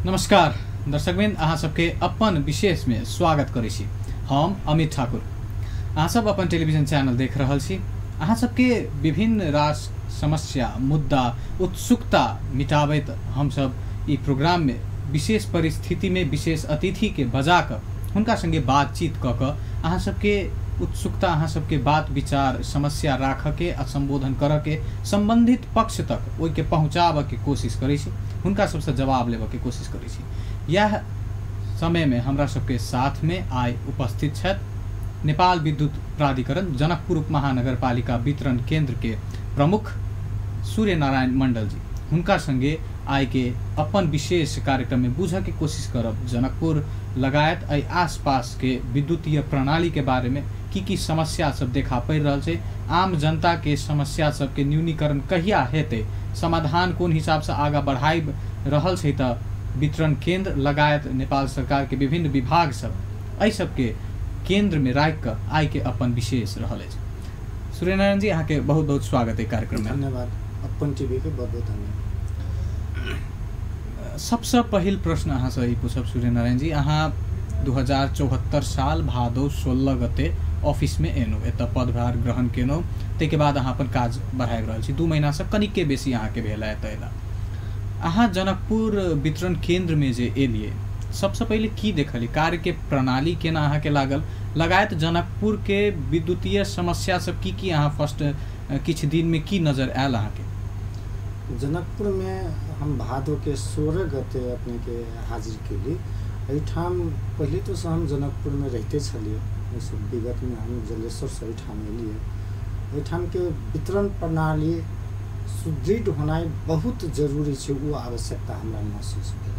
नमस्कार दर्शकवृंद, अहाँ सबके अपन विशेष में स्वागत करै छी। हम अमित ठाकुर। अहाँ सब अपन टेलीविजन चैनल देख रहल छी। अहाँ सबके विभिन्न रास समस्या, मुद्दा, उत्सुकता मिटाबैत हमसब ई प्रोग्राम में विशेष परिस्थिति में विशेष अतिथि के बजा कऽ हुनका संगे बातचीत कऽ कऽ अहाँ सबके उत्सुकता, अहाँ सबके बात विचार, समस्या राखऽ के आ संबोधन करऽ के संबंधित पक्ष तक ओहिके पहुँचाबऽ के कोशिश करै छी, हुनका सबसँ जवाब लेबऽ के कोशिश करै छी। यह समय में हमरा सबके साथ में आइ उपस्थित छथि नेपाल विद्युत प्राधिकरण जनकपुर उप महानगरपालिका वितरण केंद्र के प्रमुख सूर्य नारायण मंडल जी। हुनका संगे आइ के अपन विशेष कार्यक्रम में बुझऽ के कोशिश करब जनकपुर लगायत एहि आसपास के विद्युतीय प्रणाली के बारे में की की समस्या सब देखा पड़ि रहल छै, आम जनता के समस्या सबके न्यूनीकरण कहिया हेतै, समाधान कोन हिसाबसँ आगाँ बढ़ाबि रहल छै तऽ वितरण केंद्र लगायत नेपाल सरकार के विभिन्न विभाग सब एहि सबके केंद्र में राखि कऽ आइ के अपन विशेष रहल अछि। सूर्यनारायण जी, अहाँके बहुत बहुत स्वागत है कार्यक्रम में। धन्यवाद, अपन टीवी के बहुत बहुत धन्यवाद। सबसँ पहिल प्रश्न अहाँसँ ई पूछब सूर्यनारायण जी, अहाँ 2074 साल भादो 16 गते ऑफिस में एलहुँ, एतऽ पदभार ग्रहण केलहुँ, ताहिके बाद अहाँ अपन काज बढ़ाबि रहल छी। 2 महीनासँ कनिके बेसी अहाँके भेल है एतऽ एला। अहाँ जनकपुर वितरण केंद्र में जे एलियै, सबसँ पहिले की देखलियै, कार्यके प्रणाली केना अहाँके लागल, लगायत जनकपुर के विद्युतीय समस्या सब की की अहाँ फर्स्ट किछु दिन में की नजर आयल अहाँके? जनकपुर में हम भादो के 16 गते अपने के हाजिर केली। एहिठाम पहिले तो से हम जनकपुर में रहिते छलियै, ओहिसँ विगत में हम जलेश्वरसँ एहिठाम एलियै। एहिठाम के वितरण प्रणाली सुदृढ़ होनाइ बहुत जरूरी छै, ओ आवश्यकता हमरा महसूस भेल।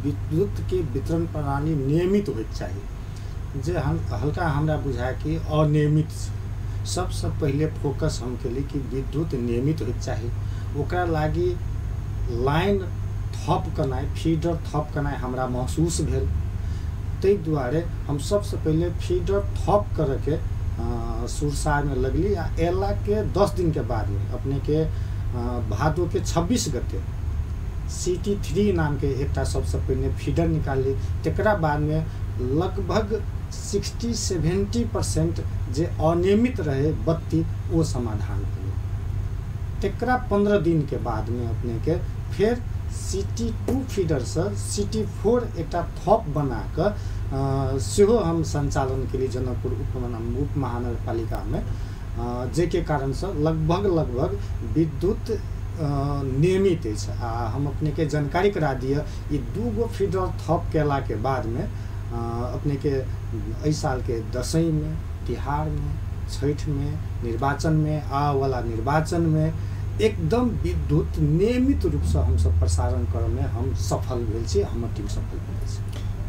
विद्युत के वितरण प्रणाली नियमित होइके चाही, जे हम हल्का हमरा बुझाय कि अनियमित छै। सबसँ पहिले फोकस हम केली कि विद्युत नियमित होइके चाही, ओकरा लागि लाइन थप केनाइ, फीडर थप केनाइ हमरा महसूस भेल। ताहि दुआरे हम सबसँ पहिले फीडर थप करैके सुरसारमे लगली आ अयलाके 10 दिनके बादमे अपनेके भादोके 26 गते CT3 नामके एकटा सबसँ पहिने फीडर निकालली। तकरा बादमे लगभग 60-70% जे अनियमित रहे बत्ती ओ समाधान भेलै। तकरा 15 दिनके बादमे अपनेके फेर CT2 फीडरसँ CT4 एकटा थप बना कऽ सेहो हम सञ्चालन केली जनकपुर उप महानगरपालिकामे, जाहिके कारणसँ लगभग लगभग विद्युत नियमित अछि। आ हम अपनेके जानकारी करा दिअ, ई 2 गो फीडर थप केलाके बादमे अपनेके एहि सालके दशैंमे, तिहारमे, छठिमे, निर्वाचनमे, आबऽवला निर्वाचनमे एकदम विद्युत नियमित रूपसँ हमसब प्रसारण करऽमे हम सफल भेल छी, हमर टीम सफल भेल अछि।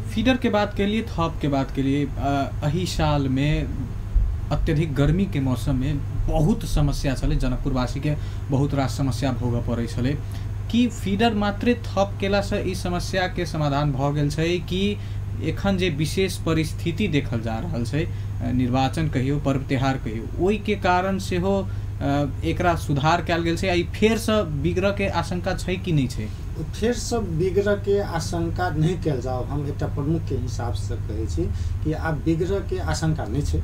फीडर के बात के लिए, थप के बात के लिए, एहि साल में अत्यधिक गर्मी के मौसम में बहुत समस्या छलै, जनकपुरवासी के बहुत रास समस्या भोगऽ पड़ै छलै। कि फीडर मात्रे थप केलासँ ई समस्या के समाधान भऽ गेल छै कि एखन जे विशेष परिस्थिति देखल जा रहल छै, निर्वाचन कहियौ, पर्व त्योहार कहियौ, ओहिके कारण सेहो एकरा सुधार कयल गेल छै आ ई फेरसँ बिगड़ऽ के आशंका छै कि नहि छै? फेरसँ बिगड़ऽके आशंका नहि कयल जाओ। हम एकटा प्रमुखके हिसाबसँ कहै छी कि आब बिगड़ऽके आशंका नहि छै।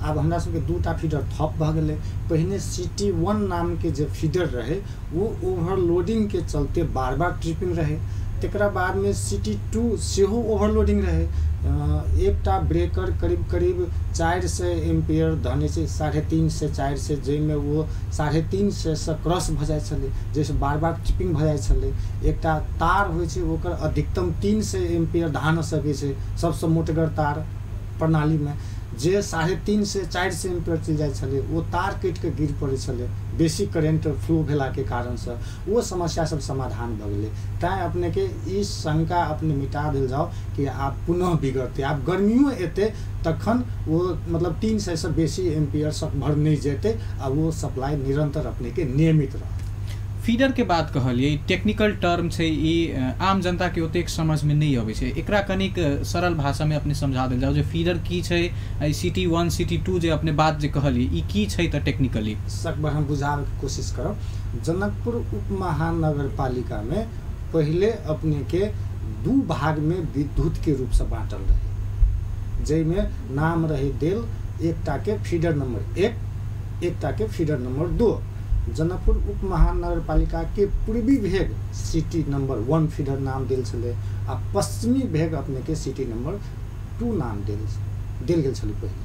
आब हमरा सबके 2टा फीडर थप भऽ गेलै। पहिने CT1 नामके जे फीडर रहै ओ ओवरलोडिंगके चलते बार बार ट्रिपिंग रहै। तकरा बादमे CT2 सेहो ओवरलोडिंग रहै। एकटा ब्रेकर करीब करीब 400 एम्पियर धने छै, 350 400, जाहिमे ओ 350 क्रॉस भऽ जाइ छलै, जाहिसँ बार बार ट्रिपिंग भऽ जाइ छलै। एकटा तार होइ छै ओकर अधिकतम 300 एम्पियर धान सकै छै, सबसँ मोटगर तार प्रणालीमे, जे 350 400 एम्पियर चलि जाइ छलै, ओ तार कटिके गिर पड़ै छलै बेसी करेंट फ्लो भेलाके कारणसँ। ओ समस्या सब समाधान भऽ गेलै। तैँ अपनेके ई शंका अपने मिटा देल जाओ कि आब पुनः बिगड़तै। आब गर्मियो एतै तखन ओ मतलब 300 बेसी एम्पियर सकभर नहि जेतै आ ओ सप्लाई निरन्तर अपनेके नियमित रहत। फीडर के बात कहलियै, टेक्निकल टर्म छै ई, आम जनता के ओतेक समझ में नहीं अबै छै। एकरा कनिक सरल भाषा में अपने समझा देल जाओ जे फीडर की छै, CT1 CT2 जे अपने बात जे कहलियै ई की छै तऽ टेक्निकली सकभर हम बुझाबैके कोशिश करब। जनकपुर उप महानगरपालिका में पहिले अपनेके 2 भागमे विद्युतके रूपसँ बाँटल रहै, जाहिमे नाम रहै देल एकटाके फीडर नंबर 1, एकटाके फीडर नंबर 2। जनकपुर उप महानगरपालिकाके पूर्वी भेग सिटी नंबर 1 फीडर नाम देल छलै आ पश्चिमी भेग अपनेके सिटी नंबर 2 नाम देल गेल छलै पहिले।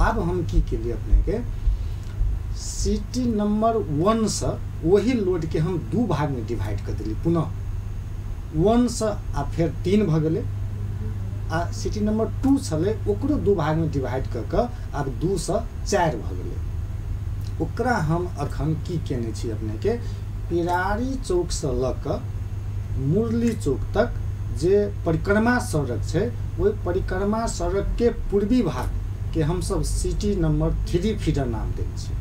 आब हम की केलिए अपनेके सिटी नंबर 1 से वही लोडके हम 2 भागमे डिवाइड कर दिली, पुनः 1 से आ फेर 3 भऽ गेलै आ सिटी नंबर 2 छलै ओकरो 2 भागमे डिवाइड कऽ कऽ आब 2 से 4 भऽ गेलै। ओकरा हम अखन की केने छी अपनेके पिरारी चौकसँ लऽ कऽ मुरली चौक तक जे परिक्रमा सड़क छै ओहि परिक्रमा सड़कके पूर्वी भागके हमसब सिटी नंबर 3 फीडर नाम दै छी।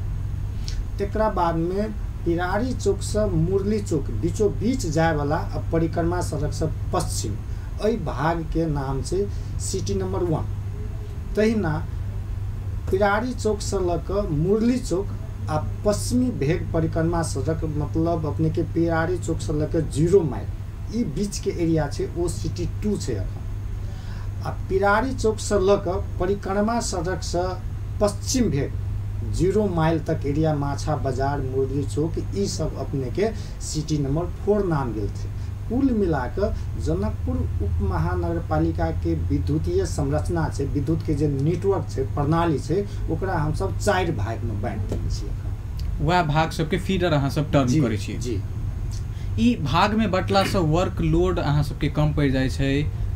तकरा बादमे पिरारी चौकसँ मुरली चौक बीचो बीच जायवला आ परिक्रमा सड़कसँ पश्चिम एहि भागके नाम छै सिटी नंबर 1। तहिना पिरारी चौकसँ लऽ कऽ मुरली चौक आ पश्चिमी भेग परिक्रमा सड़क मतलब अपनेके पिरारी चौकसँ लऽ कऽ 0 माइल ई बीचके एरिया छै ओ सिटी 2 छै अखन। आ पिरारी चौकसँ लऽ कऽ परिक्रमा सड़कसँ पश्चिम भेग 0 माइल तक एरिया माछा बाजार मुरली चौक ई सब अपनेके सिटी नंबर 4 नाम गेल छै। कुल मिलाकऽ जनकपुर उप महानगरपालिकाके विद्युतीय संरचना छै, विद्युतके जे नेटवर्क छै प्रणाली छै ओकरा हमसब 4 भागमे बाँटि देने छियै। वएह भाग सबके फीडर अहाँ सब टर्म करै छियै। जी, ई भागमे बँटलासँ वर्क लोड अहाँ सबके कम पड़ि जाइ छै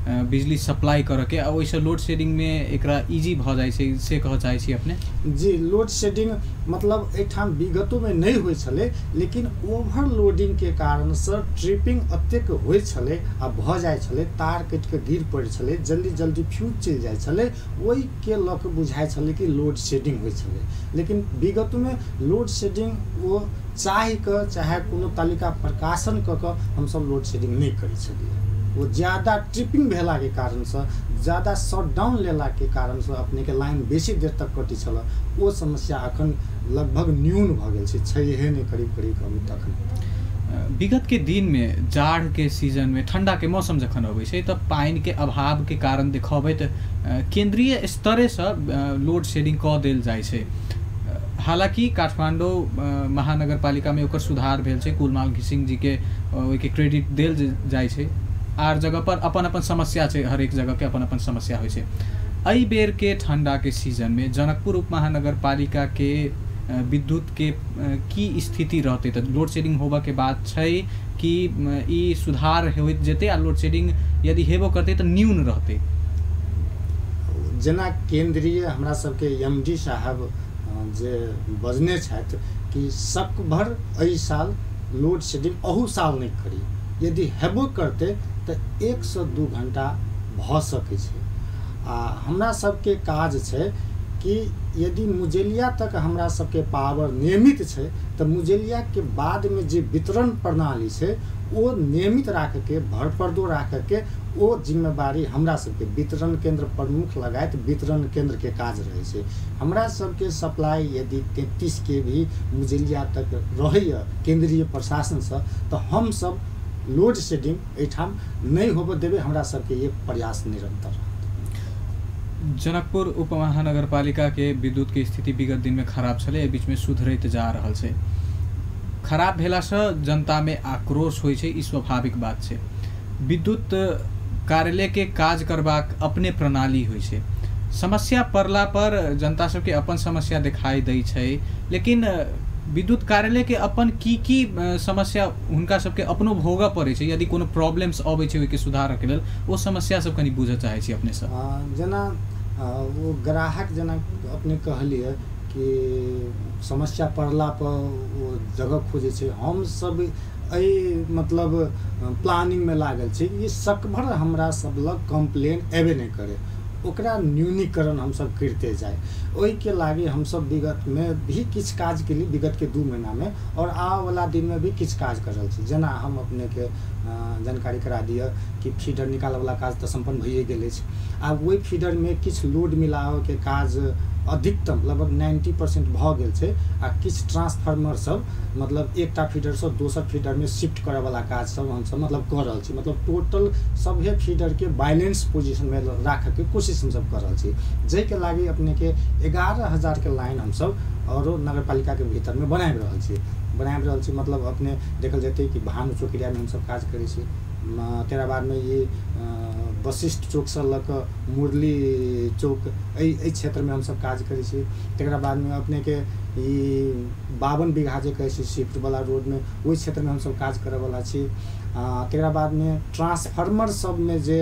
बिजली सप्लाई करऽके आ ओहिसँ लोड शेडिंगमे एकरा इजी भऽ जाइ छै, से कहऽ चाहै छी अपने? जी, लोड शेडिंग मतलब एहिठाम विगतोमे नहि होइ छलै, लेकिन ओवरलोडिंगके कारणसँ ट्रिपिंग एतेक होइ छलै आ भऽ जाइ छलै, तार कटिके गिर पड़ै छलै, जल्दी जल्दी फ्यूज चलि जाइ छलै, ओहिके लऽ कऽ बुझाइ छलै कि लोड शेडिंग होइ छलै। लेकिन विगतमे लोड शेडिंग ओ चाहि कऽ चाहे कोनो तालिका प्रकाशन कऽ कऽ हमसब लोड शेडिंग नहि करै छलियै। वो ज़्यादा ट्रिपिंग भेलाके कारणसँ ज़्यादा शटडाउन लेलाके कारणसँ अपनेके लाइन बेसी देर तक कटै छल, ओ समस्या अखन लगभग न्यून भऽ गेल छै, छैहे नहि करीब करीब अभी तक। विगतके दिनमे जाड़के सीजनमे ठण्डाके मौसम जखन अबै छै तऽ पानिके अभावके कारण देखबैत केन्द्रीय स्तरेसँ लोड शेडिंग कऽ देल जाइ छै। हालाँकि काठमाडौँ महानगरपालिकामे ओकर सुधार भेल छै, कुलमाल घिसिङ जीके ओहिके क्रेडिट देल जाइ छै। आर जगह पर अपन अपन समस्या छै, हरेक जगहके अपन अपन समस्या होइ छै। एहि बेरके ठण्डाके सीजनमे जनकपुर उप महानगरपालिकाके विद्युतके की स्थिति रहतै? तऽ लोड शेडिंग होबऽके बात छै कि ई सुधार होइत जेतै आ लोड शेडिंग यदि हेबो करतै तऽ न्यून रहतै? जेना केंद्रीय हमरा सबके MD साहब जे बजने छथि कि सकभर एहि साल लोड शेडिंग अहू साल नहि करी, यदि हेबो करतै तऽ 1 से 2 घंटा भऽ सकै छै। आ हमरा सबके काज छै कि यदि मुजेलिया तक हमरा सबके पावर नियमित छै तऽ मुजेलियाके बादमे जे वितरण प्रणाली छै ओ नियमित राखैके, भरपर्दो राखैके ओ जिम्मेवारी हमरा सबके वितरण केंद्र प्रमुख लगायत वितरण केंद्रके काज रहै छै। हमरा सबके सप्लाई यदि 33 के भी मुजेलिया तक रहैए केंद्रीय प्रशासनसँ तऽ हमसब लोड शेडिंग एहिठाम नहि होबऽ देबै, हमरा सबके ये प्रयास निरंतर रहत। जनकपुर उप महानगरपालिकाके विद्युतके स्थिति विगत दिनमे खराब छलै, एहि बीचमे सुधरैत जा रहल छै। खराब भेलासँ जनतामे आक्रोश होइ छै, ई स्वाभाविक बात छै। विद्युत कार्यालयके काज करबाक अपने प्रणाली होइ छै, समस्या पड़ला पर जनता सबके अपन समस्या देखाइ दै छै, लेकिन विद्युत कार्यालयके अपन की की समस्या हुनका सबके अपनो भोगऽ पड़ै छै, यदि कोनो प्रॉब्लम्स अबै छै ओहिके सुधारके लेल ओ समस्या सब कनि बुझऽ चाहै छी अपनेसँ। जेना ओ ग्राहक जेना अपने कहलियै कि समस्या पड़ला पर ओ जगह खोजै छै, हमसब एहि मतलब प्लानिंगमे लागल छी कि सकभर हमरा सब लग कम्प्लेन एबे नहि करे, ओकरा न्यूनीकरण हमसब करिते जाय। ओहिके लागी हमसब विगतमे भी किछु काज केली, विगतके 2 महीनामे और आबऽवला दिनमे भी किछु काज कर रहल छी। जेना हम अपनेके जानकारी करा दिअ कि फीडर निकालऽवला काज तऽ सम्पन्न भइए गेल अछि। आब ओहि फीडरमे किछु लोड मिलाबऽके काज अधिकतम लगभग 90% भऽ गेल छै। आ किछु ट्रांसफार्मर सब मतलब एकटा फीडरसँ दोसर फीडरमे शिफ्ट करऽवला काज सब हमसब मतलब कऽ रहल छी। मतलब टोटल सभे फीडरके बैलेंस पोजिशनमे राखऽके कोशिश हमसब कऽ रहल छी, जाहिके लागि अपनेके 11,000 के लाइन हमसब औरो नगरपालिकाके भीतरमे बनाबि रहल छी। मतलब अपने देखल जेतै कि भानु चौकरियामे हमसब काज करै छी, तकरा बादमे ई वशिष्ठ चौकसँ लऽ कऽ मुरली चौक एहि क्षेत्रमे हमसब काज करै छी। तकरा बादमे अपनेके ई 52 बीघा जे कहै छै शिफ्टवला रोडमे, ओहि क्षेत्रमे हमसब काज करऽवला छी। तकरा बादमे ट्रांसफार्मर सबमे जे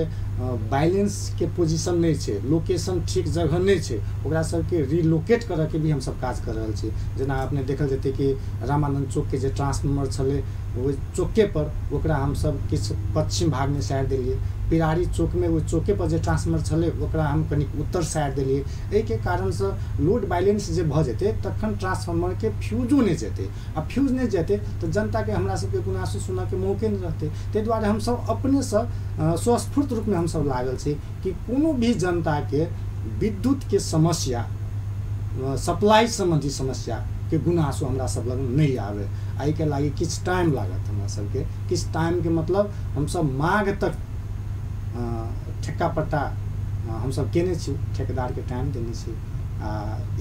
बैलेंसके पोजिशन नहि छै, लोकेशन ठीक जगह नहि छै, ओकरा सबके रिलोकेट करऽके भी हमसब काज कर रहल छी। जेना अपने देखल जेतै कि रामानन्द चौकके जे ट्रांसफार्मर छलै ओहि चौके पर ओकरा हमसब किछु पश्चिम भागमे सारि देलियै, पिरारी चौकमे ओहि चौके पर जे ट्रांसफार्मर छलै ओकरा हम कनिक उत्तर सारि देलियै। एहिके कारणसँ लोड बैलेंस जे भऽ जेतै तखन ट्रांसफार्मरके फ्यूजो नहि जेतै, आ फ्यूज नहि जेतै तऽ जनताके हमरा सबके गुनासो सुनऽके मौके नहि रहतै। ताहि दुआरे हमसब अपनेसँ स्वस्फूर्त रूपमे हमसब लागल छी कि कोनो भी जनताके विद्युतके समस्या, सप्लाई सम्बन्धी समस्या के गुनासो हमरा सब लग नहि आबै। एहिके लागि किछु टाइम लागत हमरा सबके, किछु टाइमके मतलब हमसब माघ तक ठेक्का पट्टा हमसब केने छी, ठेकेदारके टाइम देने छी। आ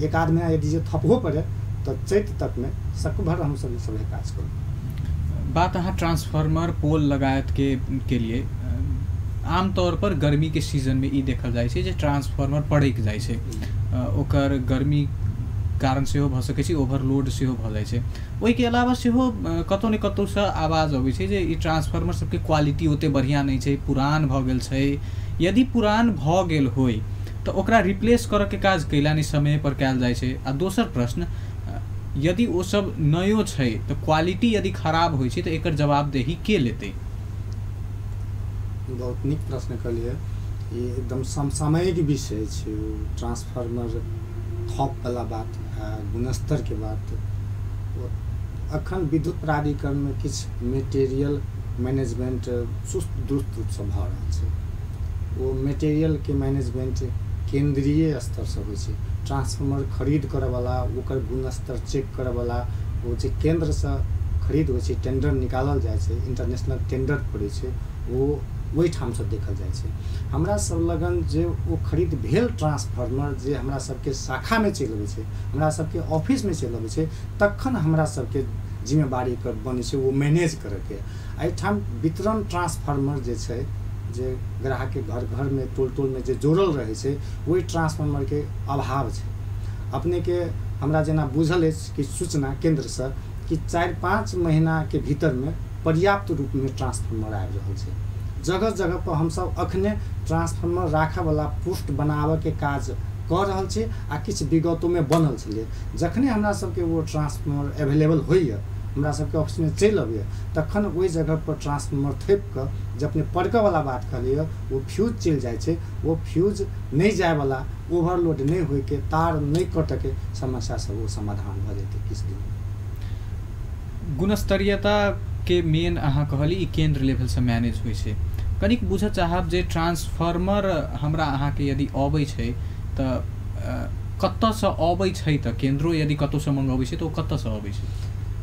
एक आध महीना यदि जे थपहो पड़े तऽ चैत तकमे सकभर हमसब ई सब काज करू। बात अहाँ ट्रांसफार्मर पोल लगायत के लिए आमतौर पर गर्मी के सीजन में ई देखल जाइ छै जे ट्रांसफार्मर पड़ैक जाइ छै, ओकर गर्मी कारण सेहो भऽ सकै छै, ओवरलोड सेहो भऽ जाइ छै। ओहिके अलावा सेहो कतहु ने कतहुसँ आवाज अबै छै जे ई ट्रांसफार्मर सबके क्वालिटी ओते बढ़िआँ नहि छै, पुरान भऽ गेल छै। यदि पुरान भऽ गेल होइ तऽ ओकरा रिप्लेस करऽके काज कैला नहि समय पर कयल जाइ छै? आ दोसर प्रश्न, यदि ओ सब नयो छै तऽ क्वालिटी यदि खराब होइ छै तऽ एकर जवाबदेही के लेतै? बहुत नीक प्रश्न कहलियै। ई एकदम समसामयिक विषय छै, ट्रांसफार्मर थपवला बात आ गुणस्तरके बात। अखन विद्युत प्राधिकरणमे किछु मेटेरियल मैनेजमेंट सुस्त दुरुस्त रूपसँ भऽ रहल छै। ओ मेटेरियलके मैनेजमेंट केंद्रीय स्तरसँ होइ छै। ट्रांसफार्मर खरीद करऽवला, ओकर गुणस्तर चेक करऽवला, ओ जे केंद्रसँ खरीद होइ छै, टेंडर निकालल जाइ छै, इंटरनेशनल टेंडर पड़ै छै, ओ ओहिठामसँ देखल जाइ छै। हमरा सब लगन जे ओ खरीद भेल ट्रांसफार्मर जे हमरा सबके शाखामे चलि अबै छै, हमरा सबके ऑफिसमे चलि अबै छै, तखन हमरा सबके जिम्मेवारी बनै छै ओ मैनेज करऽके। एहिठाम वितरण ट्रांसफार्मर जे छै, जे ग्राहकके घर घरमे टोल टोलमे जे जोड़ल रहै छै, ओहि ट्रांसफार्मरके अभाव छै। अपनेके हमरा जेना बुझल अछि कि सूचना केन्द्रसँ कि 4-5 महीनाके भीतरमे पर्याप्त रूपमे ट्रांसफार्मर आबि रहल छै। जगह जगह पर हमसब अखने ट्रांसफार्मर राखऽवला पोस्ट बनाबऽके काज कऽ रहल छी आ किछु विगतोमे बनल छलै। जखने हमरा सबके ओ ट्रांसफार्मर एवेलेबल होइए, हमरा सबके ऑफिसमे चलि अबैए, तखन ओहि जगह पर ट्रांसफार्मर थोपि कऽ जे अपने पड़कऽवला बात कहलियै ओ फ्यूज चलि जाइ छै। ओ फ्यूज नहि जायवला, ओवरलोड नहि होइके, तार नहि कटऽके समस्या सब ओ समाधान भऽ जेतै किछु दिन। गुणस्तरीयता के मेन अहाँ कहली ई केंद्र लेवलसँ मैनेज होइ छै। कनिक बुझऽ चाहब जे ट्रांसफार्मर हमरा अहाँके यदि अबै छै तऽ कतऽसँ अबै छै? तऽ केंद्रो यदि कतहुसँ मंगबै छै तऽ ओ कतऽसँ अबै छै?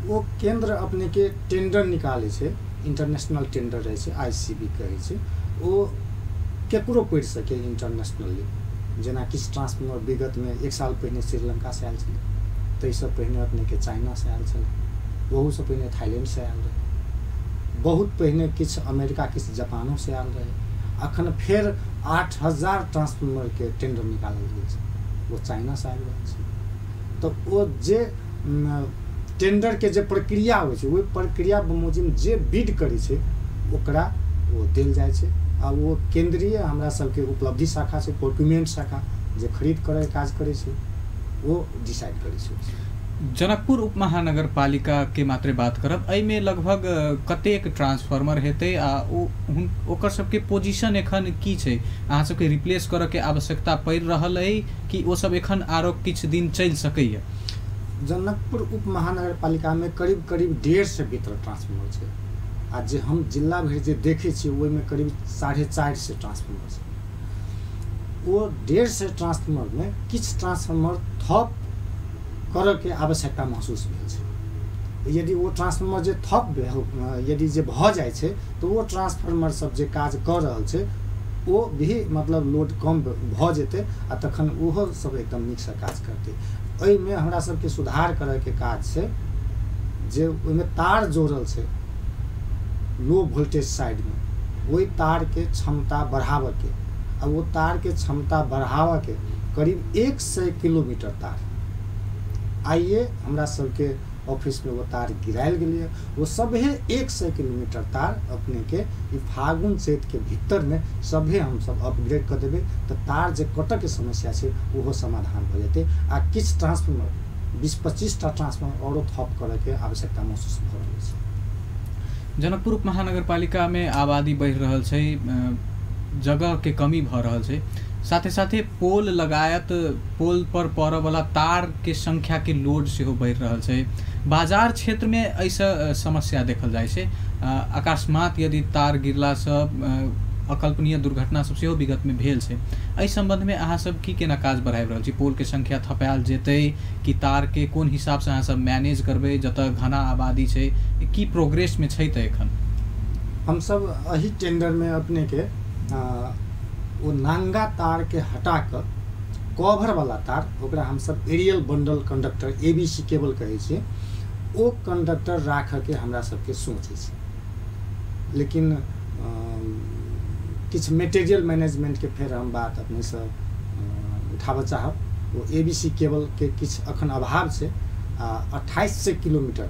ओ केंद्र अपनेके टेंडर निकालै छै, इंटरनेशनल टेंडर रहै छै, ICB कहै छै। ओ केकरो पड़ि सकै इंटरनेशनली। जेना किछु ट्रांसफार्मर विगतमे 1 साल पहिने श्रीलंकासँ आयल छलै, ताहिसँ पहिने अपनेके चाइनासँ आयल छलै, ओहूसँ पहिने थाईलैंडसँ आयल रहै, बहुत पहिने किछु अमेरिका किछु जापानोसँ आयल रहै। अखन फेर 8,000 ट्रांसफार्मरके टेंडर निकालल गेल छै, ओ चाइनासँ आबि रहल छै। तऽ ओ जे टेंडरके जे प्रक्रिया होइ छै, ओहि प्रक्रिया बमोजिम जे बिड करै छै ओकरा ओ देल जाइ छै। आ ओ केंद्रीय हमरा सबके उपलब्धि शाखा छै, प्रोक्योरमेंट शाखा जे खरीद करैके काज करै छै, ओ डिसाइड करै छै। जनकपुर उप महानगरपालिका के मात्रे बात करब, एहिमे लगभग कतेक ट्रांसफार्मर हेतै आ ओ ओकर सबके पोजिशन एखन की छै? अहाँ सबके रिप्लेस करऽके आवश्यकता पड़ि रहल अइ कि ओ सब एखन आरो किछु दिन चलि सकैए? जनकपुर उप महानगरपालिकामे करीब करीब 150 भीतर ट्रांसफार्मर छै, आ जे हम जिला भरि जे देखै छियै ओहिमे करीब 450 ट्रांसफार्मर छै। ओ 150 ट्रांसफार्मरमे किछु ट्रांसफार्मर थप करऽके आवश्यकता महसूस भेल छै। यदि ओ ट्रांसफार्मर जे थप भेल यदि जे भऽ जाइ छै तऽ ओ ट्रांसफार्मर सब जे काज कऽ रहल छै ओ भी मतलब लोड कम भऽ जेतै आ तखन ओहो सब एकदम नीकसँ काज करतै। एहिमे हमरा सबके सुधार करऽके काज छै जे ओहिमे तार जोड़ल छै लो वोल्टेज साइडमे, ओहि तारके क्षमता बढ़ाबऽके आ ओ तारके क्षमता बढ़ाबऽके करीब 100 किलोमीटर तार आइए हमरा सबके ऑफिसमे वो तार गिरायल गेलियै। वो सभे 100 किलोमीटर तार अपनेके ई फागुन चैतके भीतरमे सभे हमसब अपग्रेड कऽ देबै तऽ तार जे कटऽके समस्या छै ओहो समाधान भऽ जेतै। आ किछु ट्रांसफार्मर 20-25 टा ट्रांसफार्मर औरो थप करऽके आवश्यकता महसूस भऽ रहल छै। जनकपुर उपमहानगरपालिकामे आबादी बढ़ि रहल छै, जगहके कमी भऽ रहल छै, साथे साथे पोल लगायत पोल पर पड़ऽवला तारके संख्याके लोड सेहो बढ़ि रहल छै। बाजार क्षेत्रमे एहिसँ समस्या देखल जाइ छै। अकस्मात यदि तार गिरलासँ अकल्पनीय दुर्घटना सब सेहो विगतमे भेल छै। एहि सम्बन्धमे अहाँ सब की केना काज बढ़ाबि रहल छी? पोलके संख्या थपायल जेतै कि तारके कोन हिसाबसँ अहाँ सब मैनेज करबै जतऽ घना आबादी छै? की प्रोग्रेसमे छै तऽ एखन? हमसब एहि टेंडरमे अपनेके ओ नांगा तारके हटा कऽ कवर वाला तार, ओकरा हमसब aerial bundle conductor ABC cable कहै छियै, ओ कंडक्टर राखऽके हमरा सबके सोच छै। लेकिन किछु मेटेरियल मैनेजमेंटके फेर हम बात अपनेसँ उठाबऽ चाहब। ओ एबीसी केबलके किछु अखन अभाव छै आ 2800 किलोमीटर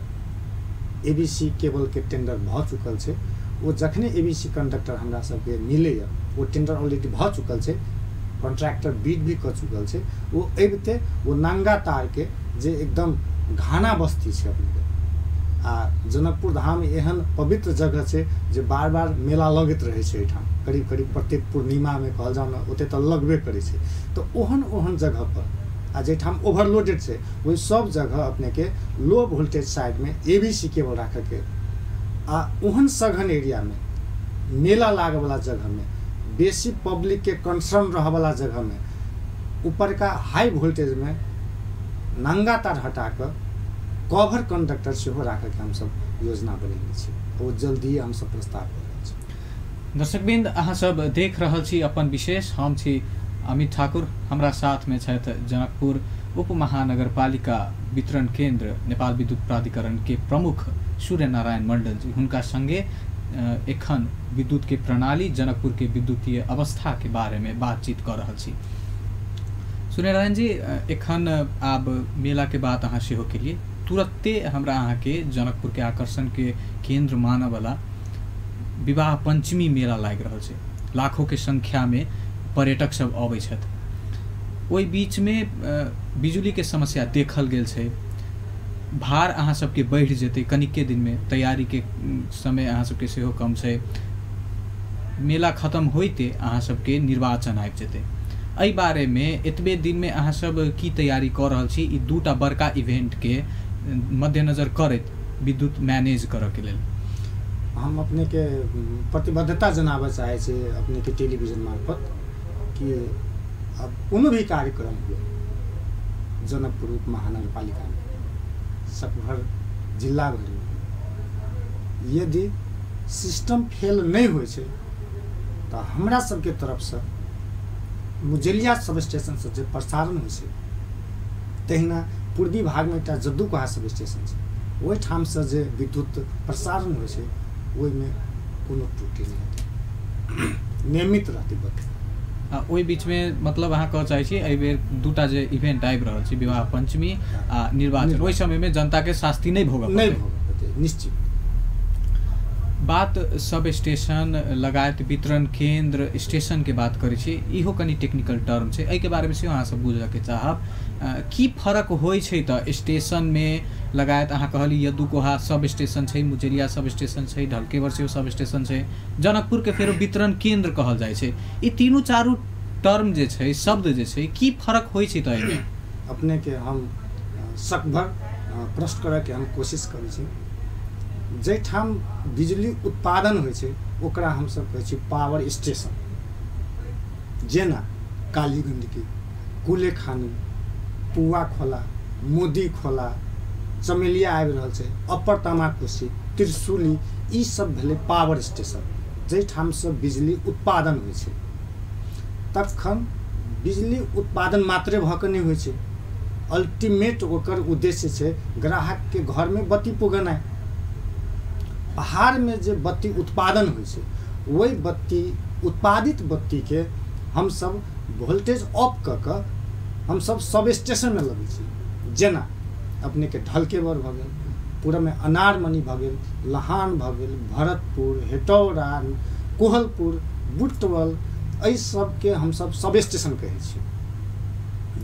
एबीसी केबलके टेंडर भऽ चुकल छै। ओ जखने एबीसी कंडक्टर हमरा सबके मिलैए, ओ टेंडर ऑलरेडी भऽ चुकल छै, कॉन्ट्रैक्टर बीड भी कऽ चुकल छै, ओ अबिते ओ नांगा तारके जे एकदम घाना बस्ती छै अपनेके, आ जनकपुर धाम एहन पवित्र जगह छै जे बार बार मेला लगैत रहै छै एहिठाम, करीब करीब प्रत्येक पूर्णिमामे कहल जाउ ने ओते तऽ लगबे करै छै। तऽ ओहन ओहन जगहपर आ जाहिठाम ओवरलोडेड छै ओहि सब जगह अपनेके लो वोल्टेज साइडमे एबीसी केबल राखऽके आ ओहन सघन एरियामे मेला लागऽवला जगहमे बेसी पब्लिकके कंसर्न रहऽवला जगहमे ऊपरका हाई वोल्टेजमे नंगा तार हटा कऽ कवर कंडक्टर सेहो राखऽके हमसब योजना बनेने छी। ओ जल्दी हमसब प्रस्ताव कऽ रहल छी। दर्शकवृन्द, अहाँ सब देख रहल छी अपन विशेष। हम छी अमित ठाकुर, हमरा साथमे छथि जनकपुर उपमहानगरपालिका वितरण केन्द्र नेपाल विद्युत प्राधिकरण के प्रमुख सूर्यनारायण मंडल जी। हुनका संगे एखन विद्युत के प्रणाली, जनकपुर के विद्युतीय अवस्था के बारे में बातचीत कर रहल छी। सूर्यनारायण जी, एखन आब मेला के बात अहाँ सेहो केलिए, तुरत्ते हमरा अहाँके जनकपुर के आकर्षण के केन्द्र मानऽवला विवाह पंचमी मेला लागि रहल छै। लाखों के संख्या में पर्यटक सब अबै छथि। ओहि बीचमे बिजुली के समस्या देखल गेल छै। भार अहाँ सबके बढ़ि जेतै कनिके दिनमे, तैयारीके समय अहाँ सबके सेहो कम छै। मेला खत्म होइते अहाँ सबके निर्वाचन आबि जेतै। एहि बारेमे एतबे दिनमे अहाँ सब की तैयारी कऽ रहल छी ई दूटा बड़का इवेंटके मद्देनजर करैत विद्युत मैनेज करऽके लेल? हम अपनेके प्रतिबद्धता जनाबऽ चाहै छी अपनेके टेलीविजन मार्फत कि अब कोनो भी कार्यक्रम हुए जनकपुर उपमहानगरपालिकामे, सकभर जिला भरिमे, यदि सिस्टम फेल नहि होइ छै तऽ हमरा सबके तरफसँ मुजलिया सब स्टेशनसँ जे प्रसारण होइ छै, तहिना पूर्वी भागमे एकटा जद्दूकोहा सब स्टेशन छै, ओहिठामसँ जे विद्युत प्रसारण होइ छै ओहिमे कोनो त्रुटि नहि हेतै, नियमित रहतै बत्ती। आ ओहि बीचमे मतलब अहाँ कहऽ चाहै छी एहि बेर दूटा जे इवेंट आबि रहल छै, विवाह पंचमी आ निर्वाचन, ओहि समयमे जनताके शास्ति नहि भोगऽ नहि भोगऽ पड़तै, निश्चित बात। सब स्टेशन लगायत वितरण केन्द्र स्टेशन के बात करै छी, इहो कनि टेक्निकल टर्म छै, एहिके बारेमे सेहो अहाँ सब बुझऽके चाहब। की फरक होइ छै तऽ स्टेशनमे लगायत अहाँ कहली यदुकोहा सब स्टेशन छै, मुजरिया सब स्टेशन छै, ढलकेवर सेहो सब स्टेशन छै, जनकपुरके फेरो वितरण केन्द्र कहल जाइ छै। ई तीनू चारू टर्म जे छै, शब्द जे छै, की फरक होइ छै तऽ एहिमे? अपनेके हम सकभर प्रश्न करऽके हम कोशिश करै छी। जाहिठाम बिजली उत्पादन होइ छै ओकरा हमसब कहै छी पावर स्टेशन। जेना काली गण्डकी, कुलेखानी, पुआ खोला, मोदी खोला, चमेलिया आबि रहल छै, अपर तामाकोशी, त्रिशूली, ई सब भेलै पावर स्टेशन जाहिठामसँ बिजली उत्पादन होइ छै। तखन बिजली उत्पादन मात्रे भऽ कऽ नहि होइ छै, अल्टीमेट ओकर उद्देश्य छै ग्राहकके घरमे बत्ती पुगेनाइ। पहाड़मे जे बत्ती उत्पादन होइ छै ओहि बत्ती उत्पादित बत्तीके हमसब वोल्टेज ऑफ कऽ कऽ हमसब सब स्टेशनमे लगै छी। जेना अपनेके ढलकेबर भऽ गेल, पूरामे अनारमणि भऽ गेल, लहान भऽ गेल, भरतपुर, हेटौरा, कोहलपुर, बुटवल, एहि सबके हमसब सब स्टेशन कहै छी।